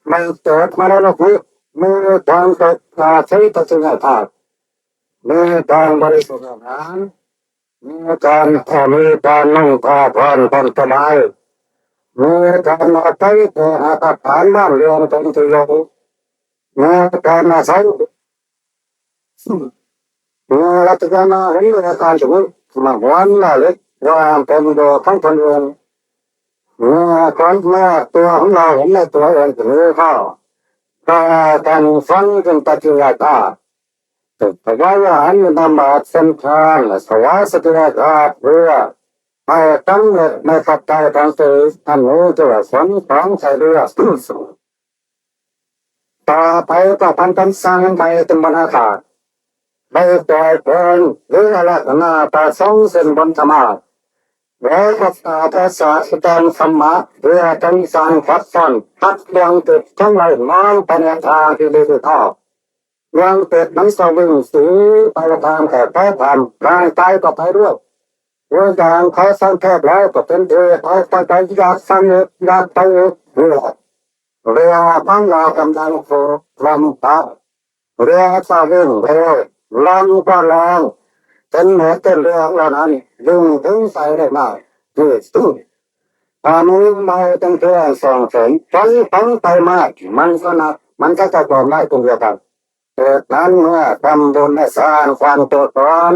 ໄດ້ເກີດມາໃນໂລກນີ້ ມີຄວາມເປັນຊາຕິປະເທດ ມີຄວາມບໍລິສຸດອາຫານ ມີການ ເອີ່ ມີການນຸ່ງຜ້າຜ່ອນຜ່ອນສະບາຍ ມີການອາໄສແກ່ອາຄາດຖານບ້ານເຮືອນເປັນທີ່ຢູ່ ມີການອາໄສ ເມື່ອລັດຖະການມາເຫັນແກ່ການສະຫງົບ ມາຫວນລະລຶກຄວາມເປັນຢູ່ຂອງຄົນອື່ນ ເມື່ອຄົນ ເມື່ອຕົວຂອງເຮົາເຫັນໃນຕົວເອງເປັນມີຄ່າ ກໍຕ້ອງຟັງເປັນປັດຈະຍາກາ ເປັນພະຍານນຳບາດເຊັ່ນກັນ ແລະ ຖວາຍສະເທຍທາດເພື່ອໃຫ້ສຳເລັດໃນປັດໄຈທັງສີ່ ອັນນີ້ຈະວ່າສົນຂອງໃສ່ເລືອດ ຕໍ່ໄປກໍພັນຄຳສັ່ງໄປເປັນບັນຫາການ ໄດ້ແກ່ເພິ່ນ ຫຼື ອາລາທະນາພະສົງເຊັ່ນບຸນທຳມາດ ແລະ ຮັກສາພາສາສະແດງທຳມະ ເພື່ອຈັງສັນພັດສອນ ພັດເລື່ອງຈິດຂອງໄດ້ມອງໄປໃນທາງທີ່ດີທີ່ຊອບ ເລື່ອງຈິດມັນສະວິງສີໄປຕາມແຕ່ໄປຕາມ ຮ່າງກາຍກໍໄປດ້ວຍ ເມື່ອຮ່າງກາຍສັງເຂບແລ້ວ ກໍເປັນທີ່ໄປໄປຢາກສັງເຂບ ຢາກໄປເພື່ອ ເວລາຂອງເຮົາກຳລັງຖືກລຳພັດ ເວລາສະວິງເພ ລຳກໍແລງ ເປັນເຫດເປັນເລື່ອງເຫຼົ່ານັ້ນ ດຶງເຖິງໃສໄດ້ມາກທີ່ສຸດ ຖ້າມີໃໝ່ຕັ້ງເທື່ອສອງເຖິງໄປໄປໄປມາກ ມັນກໍໜັກ ມັນກໍຈະບອກໄດ້ເຊັ່ນດຽວກັນ ເຫດນັ້ນເມື່ອທຳບຸນແລະສ້າງຄວາມຕົວຕົນ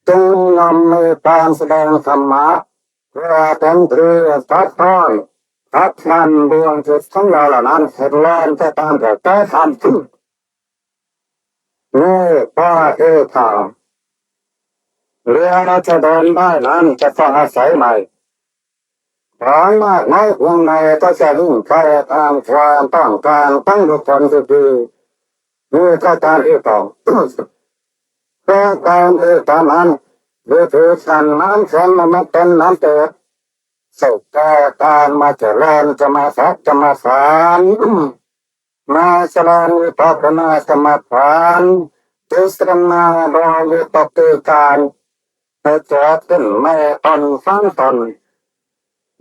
ຈຶ່ງນຳໃນການສະແດງທຳມະ ເພື່ອເປັນທີ່ຕັດທອນ ຕັດການບວງຈິດຂອງເຮົາເຫຼົ່ານັ້ນ ເຮັດແລ່ນໄປຕາມແຕ່ແຕ່ທຳ ນີ້ກໍຄືທາງ ເລື່ອງລາຊະດຳເນີນໄດ້ນັ້ນ ຈະຕ້ອງອາໄສໃໝ່ ຂອງມາກນ້ອຍພຽງໃດກໍຈະລຶ້ງໄປຕາມຄວາມຕ້ອງການຂອງບຸກຄົນຄືໆ ນີ້ກໍຕາມທີ່ຕ້ອງ ແຕ່ການທີ່ຕາມນັ້ນ ວິທີການນຳສມມະເປັນນຳເກີດ ເຊິ່ງແກ່ການມາຈະເລີນສະມາສັດສະມາສານ ມາສະແດງວິປັດສະນາກຳມະຖານ ພິຈາລະນາໂດຍວິຕົກກິການ ໃຫ້ເກີດຂຶ້ນໃນຕົນສອງຕົນ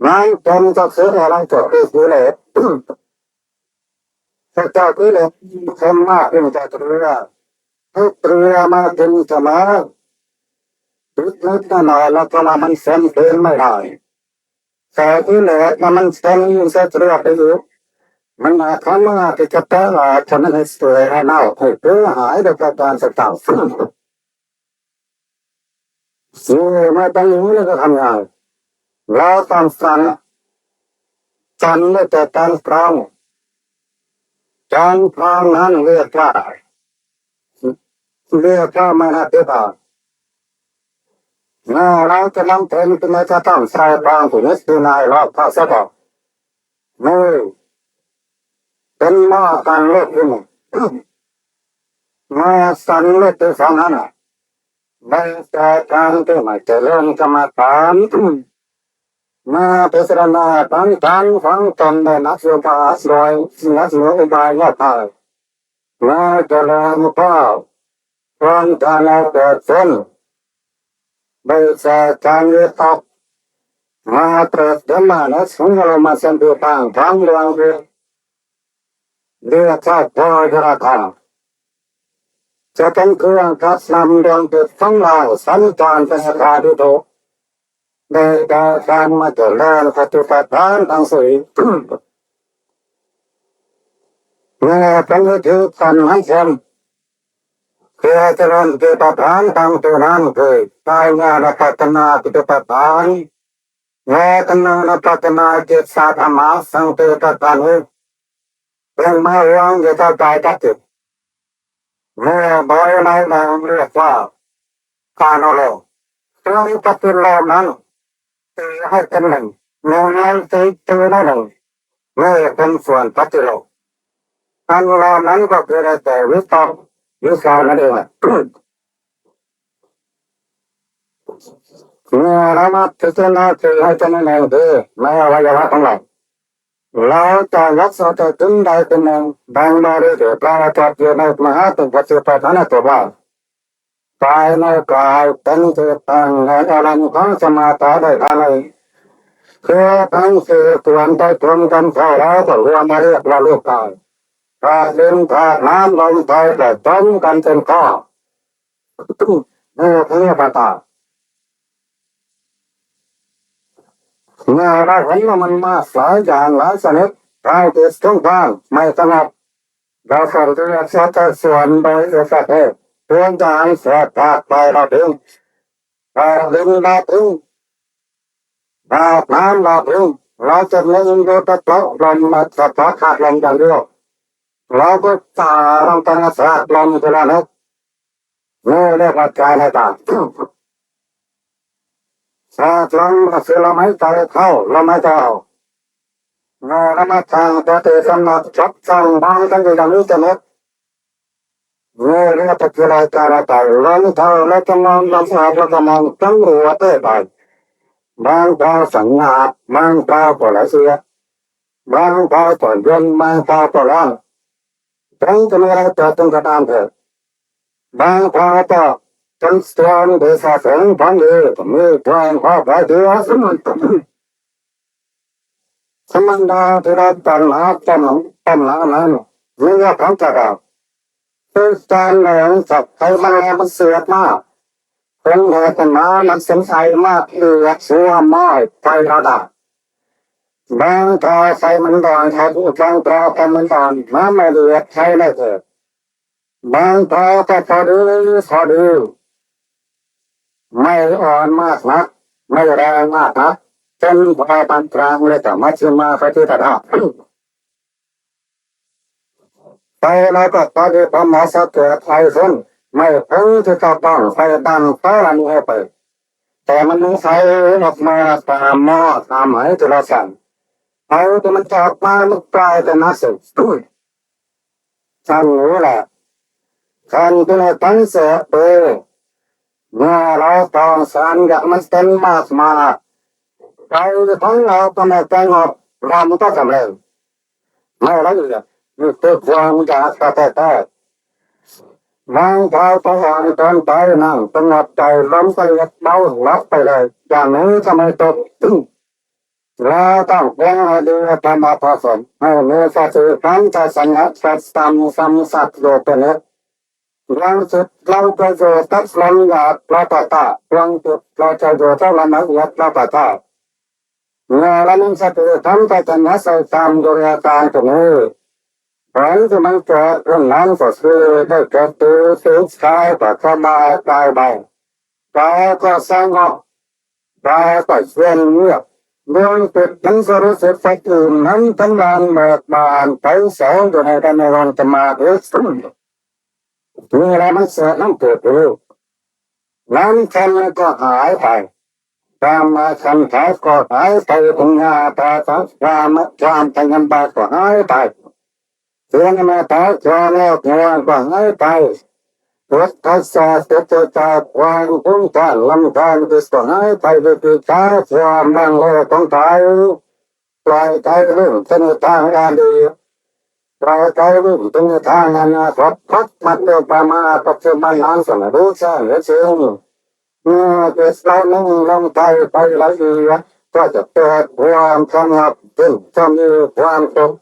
ໃນຕົນກໍຄືອາລັງກໍຄືກິເລດ ພະເຈົ້າກິເລດ ເປັນມາຂຶ້ນຈາກເຮືອ ທຸກເຮືອມາຂຶ້ນສະມາ ຕິດນິດໜ້ອຍແລ້ວກໍວ່າມັນເຊັນຄືນໄມ່ໄດ້ ແຕ່ທີ່ເຫຼືອນະມັນເຊັນຢູ່ໃສ່ເຮືອໄປຢູ່ ມັນອາດທຳມາທີ່ຈະແປວ່າຈະແມ່ນໃຫ້ສວຍໃຫ້ເນົ່າໃຫ້ເປືອຍຫາຍໂດຍປະການຕ່າງໆ ນີ້ມາຕັ້ງຢູ່ແລ້ວກໍທຳງານ ລາວຕ້ອງສ້າງ ຈັນໄດ້ແຕ່ການກາງ ການກາງນັ້ນເອີ້ນວ່າ ເອີ້ນວ່າມະນະທິບາດ ເມື່ອເຮົາຈະນຳເພິ່ນຂຶ້ນມາຈະຕ້ອງໃສ່ກາງຜູ້ນິດວິໄນລອບພະສະບອກ ນີ້ເປັນໝໍ້ການເລີກຢູ່ນີ້ ມາສັນເລີກທີ່ສອງນັ້ນ ໄດ້ແກ່ການທີ່ມາຈະເລີນກຳມະຖານ ມາພິຈາລະນາການການຂອງຕົນໄດ້ນັບຢູ່ບາດໂດຍນັບຢູ່ອຸບາຍຍະຖາດ ມາຈະເລີນພາວ ຄວາມການໃຫ້ເກີດຂຶ້ນ ໄດ້ແກ່ການວິຕົກ ມາເກີດຂຶ້ນມາໃນສັງຄາລະມະສັນຕິທາງທາງດວງ ເລີກຊາດໂພຍະລະທາ ຈະເປັນເຄື່ອງກັບນຳດວງຈິດຂອງເຮົາສັນຈອນໄປຫາທີ່ທຸກ ໄດ້ແກ່ການມາຈະເລີນສະຕິປັດຖານທັງສີ່ ເມື່ອເປັນວິທີການໃຫ້ເປັນ ເພື່ອຈະເລີນສະຕິປັດຖານທັງສີ່ນັ້ນຄື ກາຍານຸປັດສະນາສະຕິປັດຖານ ເວທະນານຸປັດສະນາ ຈິດຕະທຳມະສັນຕິປັດຖານ ເປັນມາຮວມຢູ່ໃນກາຍກັບຈິດ ເມື່ອບໍລິບາດນັ້ນເອີ້ນວ່າ ການອາລົມ ເຊິ່ງປະຕິໂລມນັ້ນ ເອີ ໃຫ້ເປັນໜຶ່ງ ແນວໃນໃຈເຕີນນັ້ນໜຶ່ງ ແມ່ເປັນສ່ວນປະຕິໂລມ ອັນເຫຼົ່ານັ້ນກໍຄືໄດ້ແກ່ວິຕອກວິຈານນັ້ນເອງ. ເມື່ອລະມັດພິຈາລະນາຄືໃຫ້ເປັນໜຶ່ງເດີ ໃນອະໄວຍະວະຂອງເຮົາ ເຮົາຈະຍັດເຂົ້າໃຈຂຶ້ນໄດ້ເປັນໜຶ່ງ ດັ່ງບໍ່ໄດ້ຖືກລາວຈັດຢູ່ໃນມະຫາຕຸປະຕິປະທານຕົວວ່າ ກາຍໃນກາຍເປັນທີ່ຕັ້ງແຫ່ງອາລມຂອງສະມາທິໄດ້ທານໃດ ຄືທັງສີ່ສ່ວນໄດ້ຕົງກັນເຂົ້າແລ້ວກໍລວມມາຮຽກວ່າລູກກາຍ ທາດດິນ ທາດນ້ຳ ລົມໄຟ ແລະຕົງກັນເປັນກ້ອນ ເມື່ອເພິ່ນປະກາດ ເມື່ອເຮົາເຫັນວ່າມັນມາຫຼາຍຢ່າງຫຼາຍຊະນິດ ທາງທີ່ສົງຄາມໄມ່ສະຫງົບ ລະສັນຕິວະຊາດສວນໂດຍເອກະເພດ ເພື່ອຈະໃຫ້ສວດພາກໄປລະເຖິງ ພາກດິນລະເຖິງ ພາກນ້ຳລະເຖິງ ລະຈະມີຢູ່ແຕ່ພາກລົມ ມາສະພາກລົມຢ່າງດຽວ ລະກໍຈະລົງທາງສາກລົມເທົ່ານັ້ນ ນີ້ເອີ້ນວ່າກາຍໃນກາຍ ສາກລົມກໍຄືລົມຫາຍໃຈເຂົ້າ ລົມຫາຍໃຈອອກ ເມື່ອລະມາທາງປະຕິສຳນັດຈັບສ້າງບາງທັງຢ່າງນີ້ຈະໝົດ ເມື່ອເລືອດຕະກິລາຍກາລະໄຕ ລົມເຂົ້າແລະຈະມອງ ລົມອອກແລະຈະມອງ ທັງຫົວເຕະບາຍ ບາງຄາວສັງງາດ ບາງຄາວກໍລະເຊຍ ບາງຄາວກໍເຢັນ ບາງຄາວກໍຮ້ອນ ເຖິງຈະມີລາຍການເປັນກະຕາມເທີດ ບາງຄາວກໍເປັນສ່ວນທີ່ສະເສີນຄວາມດີ ມີຄວາມຂອບໃຈທີ່ວ່າສະໝັນ ສະມັນດາທີ່ໄດ້ຕັນຫາຕົນ ຕັນຫານັ້ນ ມີເລື່ອງຂອງຈັກກະວານ ຄືການແຫຼງສັບໄຂມັນແລມັນເສຍມາ ເປັນເຫດປັນຫາມັນສົງໄສມາເຫຼືອຊົ່ວມອຍໄປລະດາ ບາງຄາວໃສ່ມັນດອນ ເຂົາຜູ້ຟັງຄາວຄຳມັນດອນ ມາໄມ້ເລືອດໃຊ້ໄດ້ເກີດ ບາງຄາວກໍພໍດີພໍດີ ໄມ້ອ່ອນມາກນັກ ໄມ້ແຮງມາກນັກ ເປັນພາຍປານກາງ ແລະກໍມັດຊິມາປະຕິປະດາ ໄປແລ້ວກໍຕອນທີ່ພະມາສະເກີດໄຟຂຶ້ນ ໄມ້ເພິ່ງທີ່ເຈົ້າຕ້ອງໄຟດັນໄຟລະນີ້ໃຫ້ໄປ ແຕ່ມັນມີໄຟອອກມາຕາມໝໍ້ຕາມໄຫແຕ່ລະຊັ້ນ ໄຟທີ່ມັນຈະອອກມາມັນກາຍເປັນໜ້າເສື້ອ ຊັ້ນນີ້ແຫຼະ ຄັນທີ່ໃນຕັ້ງເສື້ອເປີ ເມື່ອລາວຕ້ອງສານຢາກມັນເຕັມມາກໆ ໄປທັງເອົາກໍແມ່ນແຕ່ງອອກລຳກໍສຳເລັງ ໃນລະອຽດມີແຕ່ຄວາມຢາກແທ້ໆ ບາງຄາວກໍອ່ອນເກີນໄປ ນັ່ງສະຫງົບໃຈ ລົມກໍເຮັດເບົາຫຼັບໄປເລີຍ ຢ່າງນີ້ກໍໄມ່ຕົກ ລາວຕ້ອງຄວນໃຫ້ດີທຳມະປະສົມ ໃຫ້ມີສະຕິສັມປະຊັນຍະ ສັດສຳສຳສັດຢູ່ເປັນນິດ ລາວຊິລາວຈະຢູ່ກັບລຳອຽດລະປະຕາ ດວງຈິດລາວຈະຢູ່ກັບລຳອຽດລະປະຕາ ເມື່ອລະມີສະຕິທຳໄປຕາມອາໄສຕາມຢູ່ໃນການຕົວນີ້ ຜົນທີ່ມັນເກີດຂຶ້ນນັ້ນກໍຄືໄດ້ແກ່ຕີຕີກາຍກໍສະບາຍກາຍເບົາ ກາຍກໍສະຫງົບ ກາຍກໍເຢັນງຽບ ດວງຈິດມັນກໍຮູ້ສຶກໄປຕື່ມນຳທັງບານເບີກບານໄປແສງຢູ່ໃນການໃນວັນສະມາທິ ນີ້ລະມັນເກີດນຳເກີດຢູ່ ນ້ຳຄັນກໍຫາຍໄປ ກາມາຄັນຂາຍກໍຫາຍໄປ ປັນຍາຕາສາຄາມະຄວາມພະຍາບາດກໍຫາຍໄປ ເສຍງມາຕາຄວາມໂລກງວງກໍຫາຍໄປ ເກີດທັດສະເສດຈາກຄວາມຄຸ້ມຄານລຳຄານທີ່ກໍຫາຍໄປ ວິກິດຈາຄວາມລັງເລສົງໄສ ປລ່ອຍໃຈເລື່ອງເສັ້ນທາງອະດີດ ປລ່ອຍໃຈເລື່ອງເສັ້ນທາງອະນາຄົດ ພັກມັດໂດຍປະມາດປັດຈຸບັນອັນສະໜະດູແສງເຫັນເຊິ່ງ ເມື່ອຈິດເຮົາໜຶ່ງລົງໄປ ໄປລະອຽດ ກໍຈະເກີດຄວາມສະຫງົບຂຶ້ນ ຈະມີຄວາມສຸກ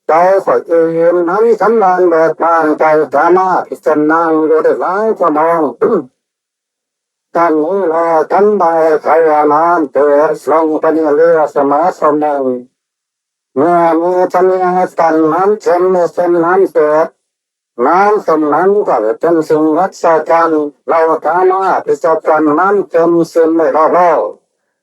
ໃຈກໍອີ່ມໜຳສຳລານເບີກບານ ໃຈສາມາດເຊັ່ນນັ່ງຢູ່ໄດ້ຫຼາຍຊົ່ວໂມງ ກັນນີ້ແລະ ທັນໃດໄພອານານເກີດລົງໄປໃນເຮືອສະໝາສົມໜຶ່ງ ເມື່ອມີພະເນຍກັນນ້ຳເຄັມເປັນນ້ຳເສດ ນ້ຳສົມນັ້ນກໍເປັນສິ່ງອັດສະຈັນ ເຮົາສາມາດທີ່ຈະກັນນ້ຳເຄັມເປັນໄດ້ຮອບໂລກ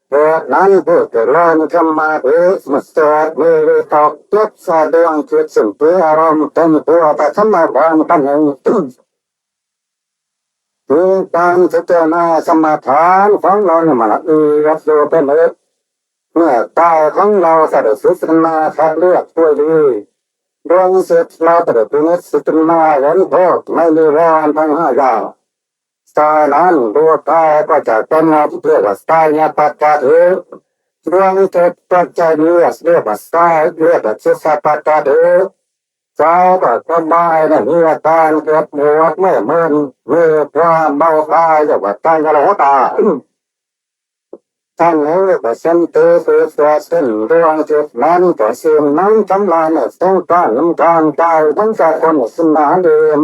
ເຫດນັ້ນຜູ້ຈະເລີນສະມາທິ ເກີດມີວິຕົກ ເຈັບສະດວງ ຄິດສິ້ນເປືອອາລົມ ເປັນຜູ້ປະຖະມະພານຂັ້ນໜຶ່ງ ມີການພິຈາລະນາສະມາທານຂອງເຮົານີ້ມາລະອຽດຢູ່ເປັນເອີກ. ເມື່ອກາຍຂອງເຮົາສະໄດ້ພິຈາລະນາຄັດເລືອກດ້ວຍດີ, ດວງຈິດເຮົາສະໄດ້ພິນິດພິຈາລະນາເຫັນໂທດໃນນິວອນທັງຫ້າຢ່າງ. ສາຍນັ້ນ ໂລກາຍກໍຈະກຳນົດ ເອີ້ນວ່າສາຍຍະປັດຈະເທ ດວງຈິດປັດຈະເນຍ ເອີ້ນວ່າສາຍ ເອີ້ນວ່າຈິດສະປັດຈະເທ. ສາຍກໍສະບາຍ ໄດ້ມີອາການເຈັບປວດເມື່ອຍເມື່ນ ມີຄວາມເບົາກາຍ ເອີ້ນວ່າກາຍະໂລຕາ. ທ່ານເອີຍ ປະເສັນຕິເກີດຕົວເຊັ່ນດວງຈິດນັ້ນ ກໍເຊື່ອມນຳສຳລານໃນສົງການນຳທາງກາຍທັງສາກົນສິນນາເດີມ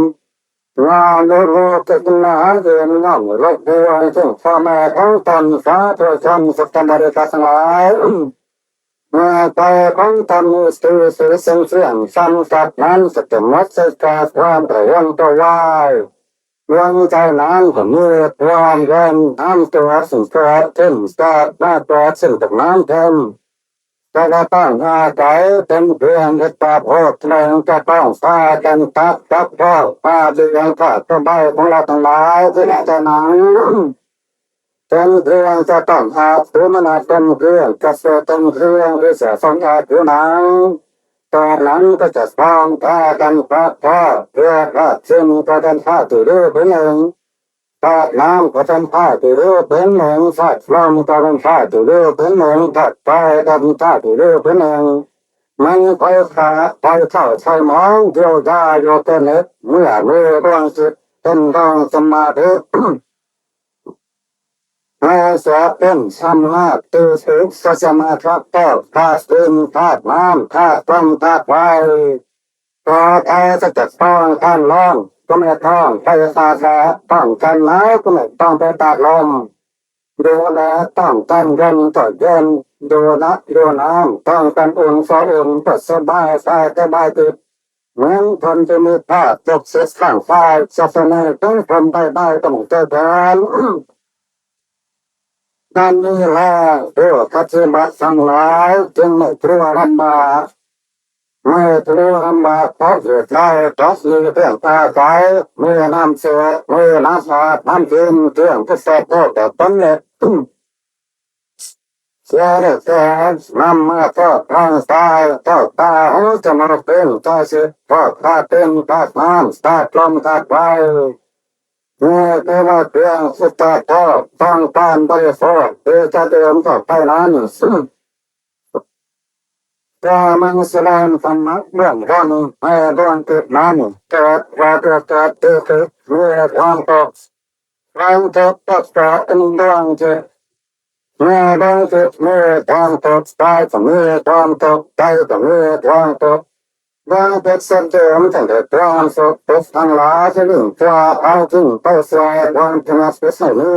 ງານໂລກສິນນາເດີມ ນ້ອມລົບບວນເຊິ່ງພໍ່ແມ່ຂອງຕົນ ສາທຸຊົນ ສັດທະບໍລິສັດທັງຫຼາຍ. ເມື່ອໃຈຂອງທ່ານມີຊື່ຊື່ສຽງສຽງສັນສັດນັ້ນ ສະເຕັມໝົດໃສ່ກາຄວາມກະວົນກະວາຍ. ດວງໃຈນັ້ນກໍມີຄວາມເຢັນ ນ້ຳຕົວະເຊິ່ງເກີດຂຶ້ນຈາກມາຕົວະເຊິ່ງຕົກນ້ຳເຕັມ ແຕ່ລະຕ້ອງອາໄສເປັນເພື່ອນເຮັດປາໂພດແລງ ຈະຕ້ອງພາກັນຕັດກັບພວກປາເດືອງພາດສະບາຍຂອງເຮົາທັງຫຼາຍ ທີ່ໄດ້ແຕ່ໜັງ ເປັນເລື່ອງຈະຕ້ອງອາບ ຖືມະນະເປັນເລື່ອງ ກະເສດເປັນເລື່ອງ ຫຼືເສດສົງອາບຜິວໜັງ ຕອນນັ້ນກໍຈະຕ້ອງພາກັນປະທະ ເພື່ອພາດເຊັ່ນກໍເປັນພາດທີ່ເຫຼືອເປັນໜຶ່ງ ພາດນ້ຳກໍເປັນພາດທີ່ເຫຼືອເປັນໜຶ່ງ ພາດລົມກໍເປັນພາດທີ່ເຫຼືອເປັນໜຶ່ງ ພາດໄຟກໍເປັນພາດທີ່ເຫຼືອເປັນໜຶ່ງ ມັນໄຟຟ້າ ໄຟເຂົ້າ ໄຟໝອງ ດຽວດາຢູ່ເປັນເຮັດ ເມື່ອມີດວງຈິດເປັນດວງສະມາທິ ໃຫ້ສະເປັນສຳມາຕິສິກ ສະມາທິ ທາດດິນ ທາດນ້ຳ ທາດລົມ ທາດໄຟ ຕໍ່ໄປຈະຕ້ອງການຮ້ອນ ກໍແມ່ນຕ້ອງໄຟຟ້າ ຕ້ອງການໜາວ ກໍແມ່ນຕ້ອງໄປຕາກລົມ ຢູ່ແລະຕ້ອງການເຢັນ ກໍເຢັນ ຢູ່ນະ ຢູ່ນ້ຳ ຕ້ອງການອຸ່ນ ກໍອຸ່ນ ກໍສະບາຍກາຍສະບາຍຈິດ ເໝືອນຄົນທີ່ມີພາບປົກສິດສ້າງຝ່າຍສາສະໜາຂອງເພິ່ນໄດ້ໄດ້ຕ້ອງເຈົ້າແທນ. ນັ້ນນີ້ແລະ ຜູ້ປະຕິບັດທັງຫຼາຍຈຶ່ງໄດ້ຖືວ່າລຳບາກ ໄດ້ຖືວ່າລຳບາກ ເພາະເຫດໃດ ເພາະມີເຄື່ອງອາໄສ ມີນ້ຳເສດ ມີນ້ຳອາບ ນ້ຳກິນ ເຄື່ອງທີ່ສະໂພກແຕ່ຕົນເລັກ ເສຍແຕ່ນຳມາທອດທາງກາຍ ທອດຕາ ຫູ ຈະມາເປັນກາຍສິດ ທອດທາດດິນ ທາດນ້ຳ ທາດລົມ ທາດໄຟ ເມື່ອແຕ່ວ່າເຄື່ອງສຸດຕາໂພກ ຕ້ອງການບໍລິໂພກ ທີ່ຈະເດີນຕໍ່ໄປນັ້ນ ແຕ່ມັນສະແດງສຳລັບເບື້ອງຕົ້ນ ໃຫ້ດວງຈິດນັ້ນເກີດວ່າເກີດເກີດເກີດເກີດ ເມື່ອຄວາມຕົກ ຄວາມຕົກກໍເກີດເປັນດວງຈິດ ເມື່ອດວງຈິດມີຄວາມຕົກ ກາຍກໍມີຄວາມຕົກ ໃຈກໍມີຄວາມຕົກ ດວງຈິດເຊັ່ນເດີມ ຕັ້ງແຕ່ຄວາມສຸກທຸກທັງຫຼາຍ ຈະຍິ່ງກວ່າເອົາຈິງໄປຊ່ວຍຄວາມສະຫງົບເປັນໄດ້.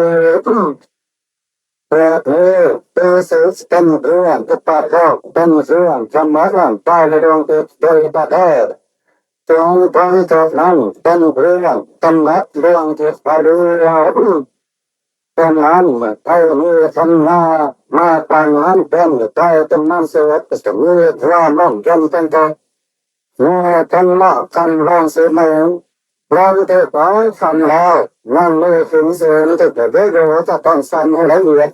ແບບນີ້ຄືຊິເປັນເລື່ອງອຸປະໂທກ ເປັນເລື່ອງຊຳລະຮ່າງກາຍ ແລະ ດວງຈິດໂດຍປະເທດ ຈວງຄວາມໂທດນັ້ນເປັນເລື່ອງກຳລັດດວງຈິດພາເລື່ອງ ເປັນນັ້ນ ເມື່ອໃດມີທັນນາມາຕັ້ງນັ້ນເປັນໃຈເປັນນຳເສດ ຈະມີຄວາມມ່ວງເຢັນເປັນຕົກ ເມື່ອທັນນາກັນລອງເສດໜຶ່ງ ລອງເສດສອງ ສັນແລ້ວ ຍັງມີສິນເສີນທີ່ຈະເດໂດຈະຕ້ອງສັນໃຫ້ລະອຽດ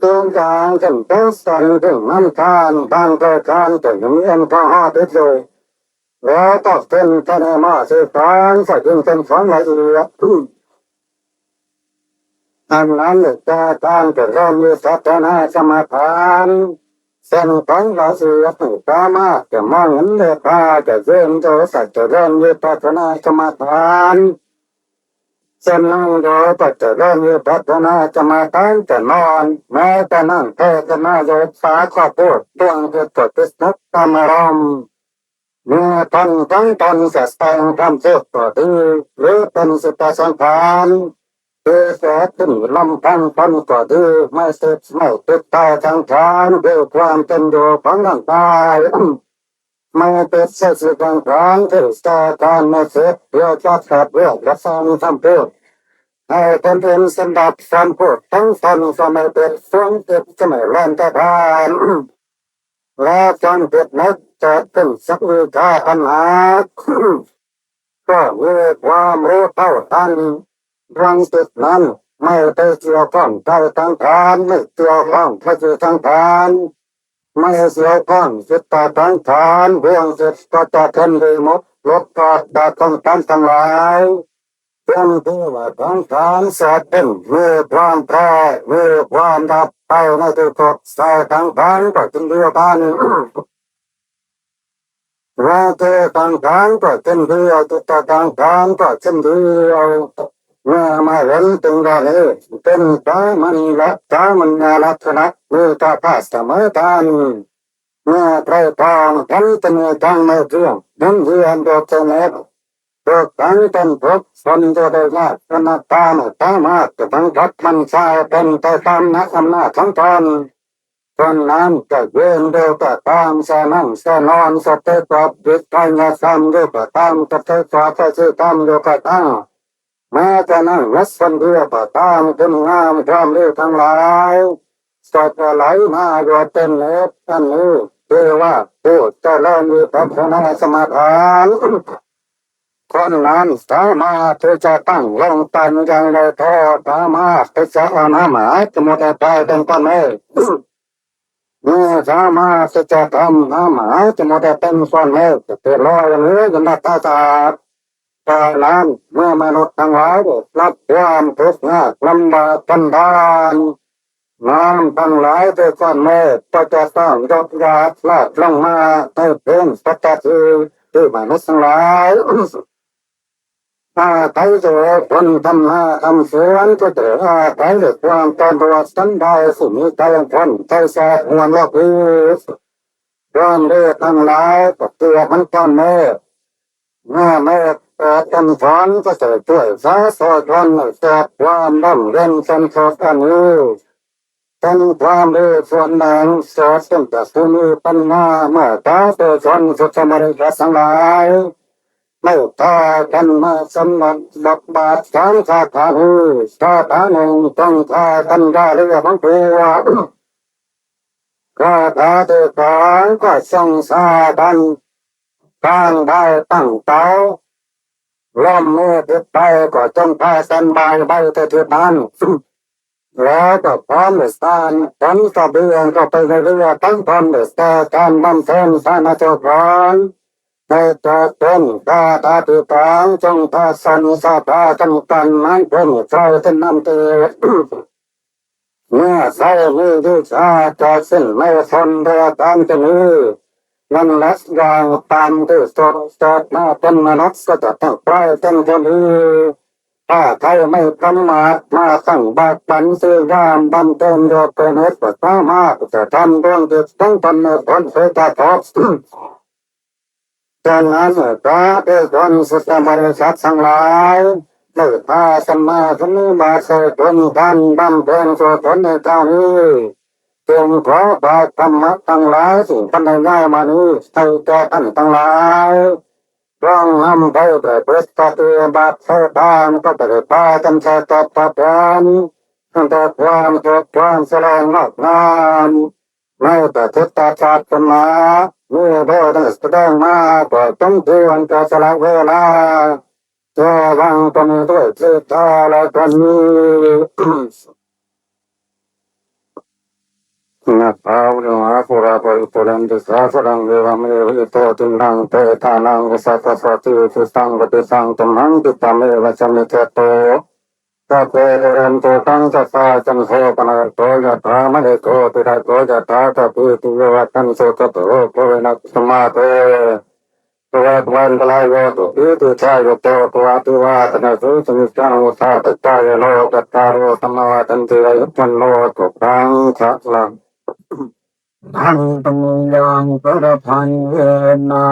ໂດຍການຂຶ້ນໄປສັນເຖິງນ້ຳທານ ບາງລາຍການກໍຍັງມີແອລກໍຮໍຕິດຢູ່ ແລ້ວກໍເປັນທະເນໝໍ້ທີ່ສອງ ກໍຈຶ່ງເປັນຂອງລະອຽດ ດັ່ງນັ້ນ ແຕ່ການຈະເລີ່ມວິປັດສະນາກຳມະຖານ ເຊັ່ນຂອງລະອຽດ ສາມາດຈະມອງເຫັນເວທາ ຈະເລີ່ມໂດຍສັດຈະເລີ່ມວິປັດສະນາກຳມະຖານ ສະນັ້ນ ໂດຍປັດຈະເລີ່ມວິປັດສະນາກຳມະຖານ ຈະນອນ ແມ້ຈະນັ່ງເພທະນາຢູ່ ສາກໍພູດ ດວງຈິດກໍຕິດໜຶກຕາມອາລົມ ເມື່ອທ່ານທັງທ່ານຈະແຕ່ງຄຳເທດກໍດີ ຫຼືເປັນຈິດຕະສັງຂານ ທີ່ເກີດຂຶ້ນລຳພັງທ່ານກໍດີ ໄມ່ຕິດ ໄມ່ຕິດຕາສັງຂານ ຄືຄວາມເປັນຢູ່ຂອງຮ່າງກາຍ ໄມ່ຕິດໃສ່ສິ່ງຕ່າງໆ ທີ່ຈະການມາເສບເພື່ອຈັດກັບເລື່ອງກະຊອງຄຳເທດ ໃຫ້ຄົນອື່ນສຳລັບຄຳເທດທັງທ່ານ ສະໄໝເປັນສວງເກັບສະໄໝແລ່ນຕະທານ ແລະ ຄວາມເປັນນັກຈະເປັນສັກວິຊາບັນຫາ ກໍມີຄວາມຮູ້ເທົ່າທັນດວງຈິດນັ້ນ ໄມ່ໄດ້ກ່ຽວຂ້ອງໃຈສັງຂານ ໄມ່ກ່ຽວຂ້ອງໃຈສັງຂານ ໄມ່ກ່ຽວຂ້ອງຈິດຕະສັງຂານ ດວງຈິດກໍຈະເປັນວິມຸດ ຫຼຸດອອກຈາກສັງຂານທັງຫຼາຍ. ເປັນທີ່ວ່າສັງຂານສາເປັນ ມີຄວາມແຕກ ມີຄວາມດັບໄປໃນທີ່ສຸດ ໃຈສັງຂານກໍຈຶ່ງເດີນທາງ ວ່າແຕ່ສັງຂານກໍເປັນເດີນ ຈິດຕະສັງຂານກໍເປັນເດີນ ເມື່ອມາເຫັນເປັນດານີ້ ເປັນສາມັນລັກສາມັນຍາລັກສະນະ ມີຕາພາດສະເໝີກັນ ເມື່ອໃດຕາມ ເຫັນເປັນເລື່ອງຈັງໃນເລື່ອງ ເຫັນເລື່ອງໂດດສະເໜັດ ໂດດສັງຕົນພົບ ສົນຈະໄດ້ຍາກ ອະນັດຕາ ສາມາດຈະບັງຄັບບັນຊາ ເປັນໄປຕາມອຳນາດຂອງຕົນ ສ່ວນນັ້ນຈະເປັນໂດຍກະຕາມ ສະນັ້ນສະນອນ ສະເຕກອບ ວິທະຍາສາມໂດຍກະຕາມ ສະເຕກອບ ສະເຕກອບ ໂດຍກະຕາມ ແມ້ຈະນັ້ນ ລັດຄົນເດີຍກະຕາມ ຄຸນງາມຄວາມດີທັງຫຼາຍ ກໍຈະໄຫຼມາຢູ່ເຕັມເນັດອັນນີ້ ຄືວ່າຜູ້ຈະເລີນວິປັດສະນາສະມາທານ ຄົນນັ້ນສາມາດທີ່ຈະຕັ້ງລົງຕັນຢ່າງໄດ້ແທ້ ສາມາດທີ່ຈະເອົານ້ຳໃຫ້ສະໝຸດໄດ້ເປັນກ້ອນເມກ ແລະ ສາມາດທີ່ຈະທຳນ້ຳໃຫ້ສະໝຸດໄດ້ເປັນກ້ອນເມກ ຈະເກີດລອຍເຫຼືອຢູ່ໃນອາກາດ. ດັ່ງນັ້ນ ເມື່ອມະນຸດທັງຫຼາຍໄດ້ຮັບຄວາມທຸກຍາກລຳບາກກັນດານ ນ້ຳທັງຫຼາຍເປັນກ້ອນເມກ ກໍຈະຕ້ອງຍົກຍາດລາດລົງມາໃຫ້ເປັນປົກກະຕິ ທີ່ມະນຸດທັງຫຼາຍ ອາໄສຢູ່ຄົນທຳນາທຳສວນ ກໍຈະອາໄສດ້ວຍຄວາມສະດວກສະບາຍ ຊິມີໃຈຄົນໃຈສາດຮ່ວມລອບຄື ຄວາມດີທັງຫຼາຍກໍເກືອມັນຕ້ອນເມກ ເມື່ອເມກເກີດເປັນຝົນ ກໍຈະຊ່ວຍສາຊ່ວຍຄົນໃຫ້ເກີດຄວາມຮ່ມເຢັນເປັນສຸກອັນນີ້ ເປັນຄວາມດີສ່ວນໜຶ່ງ ເກີດຂຶ້ນຈາກຜູ້ມີປັນຍາ ເມື່ອສາທຸຊົນພຸດທະບໍລິສັດທັງຫຼາຍ ໄດ້ພາກັນມາສຳລັບບົດບາດສາມຄາຖານີ້ ຄາຖາໜຶ່ງ ຈົ່ງພາກັນຢ່າເຫຼືອຂອງຕົວ ຄາຖາທີ່ສອງ ກໍຈົ່ງພາກັນຕັ້ງໄດ້ຕັ້ງເຕົາ ລົມມີທິດໃດກໍຈົ່ງພາກັນບາຍໄວ້ແຕ່ທິດນັ້ນ ແລ້ວກໍພ້ອມໄດ້ສ້າງຜົນສະບຽງເຂົ້າໄປໃນເຮືອ ທັງພ້ອມໄດ້ແກ່ການບຳເພັນສານະຈຸກອນ ໃຫ້ເກີດເປັນກາຕາທິບານ ຈົ່ງພາສັນສະພາກັນກັນ ໃຫ້ເປັນໄຟເປັນນ້ຳເຕີບ ເມື່ອໃຊ້ມີວິຊາຈາກເສັ້ນໃນຄົນເດີການຈະມີ ນັ້ນແຫຼະຢ່າງຕາມທີ່ສົດເກີດມາເປັນມະນຸດ ກໍຈະຕ້ອງກາຍເປັນຄົນດີ ຖ້າໃຜໄມ່ປະໝາດ ມາຕັ້ງບາກບັນພະຍາຍາມບຳເພັນຢູ່ເປັນເຫດ ກໍສາມາດຈະທຳດວງຈິດຂອງຕົນໃຫ້ພົ້ນໄພຈາກທຸກ ດັ່ງນັ້ນ ສາທຸຊົນພຸດທະບໍລິສັດທັງຫຼາຍ ໄດ້ພາກັນມາສຳມາໃສ່ບຸນກັນບຳເພັນກຸສົນໃນຄາວນີ້ ຈຶ່ງຂໍບາກທຳມະທັງຫຼາຍ ທີ່ພັນລະຍາມານີ້ ໃຫ້ແກ່ທ່ານທັງຫຼາຍ ຈົ່ງນຳໄປປະພຶດປະຕິບັດໃຫ້ຕາມ ກໍຈະໄດ້ພາກັນສະເກັດຕອບແທນ ແຕ່ຄວາມສຸກຄວາມຈະເລີນງອກງາມ ໃນປະເທດຊາດຂຶ້ນມາ ມີເດີໄດ້ສະແດງມາ ກໍສົມຄວນຈະສະຫຼະເວລາ ແຕ່ຫວັງຕົນດ້ວຍເມດຕາແລະຄວາມມີ ຍະຖາວາລິວະຫາ ປູຣາປະລິປູເຣນຕິສາຄະລັງ ເອວະເມ ວະອິໂຕ ທິນນັງ ເປຕານັງ ອຸປະກະປະຕິ ອິທິຕັງ ປະຕິຕັງ ຕຸມຫັງ ກິປະເມວະສະມິດທິໂຕ ສັບເພ ເຣນຕຸ ສັງກະປາ ຈັນໂທ ປະນະລະໂຕ ຍະຖາ ມະນີ ໂຊຕິລະໂສ ຍະຖາ ສັບພີຕິໂຍ ວັດທັນຕຸ ສັບພະໂລ ໂຄ ວິນະສະມາເທ ສະວາດວັນຕະລາໂຍ ສຸຂີ ທີຄາຍຸໂກ ພະວະ ອະພິວາທະນະສີລິສະນິຈຈັງ ວຸດທາປະຈາຍໂນ ຈັດຕາໂລ ທຳມາ ວັດທັນຕິ ອາຍຸວັນໂນ ສຸຂັງ ພະລັງ ທັນຕັງ ຍັງ ປະລະພັງ ເວນະ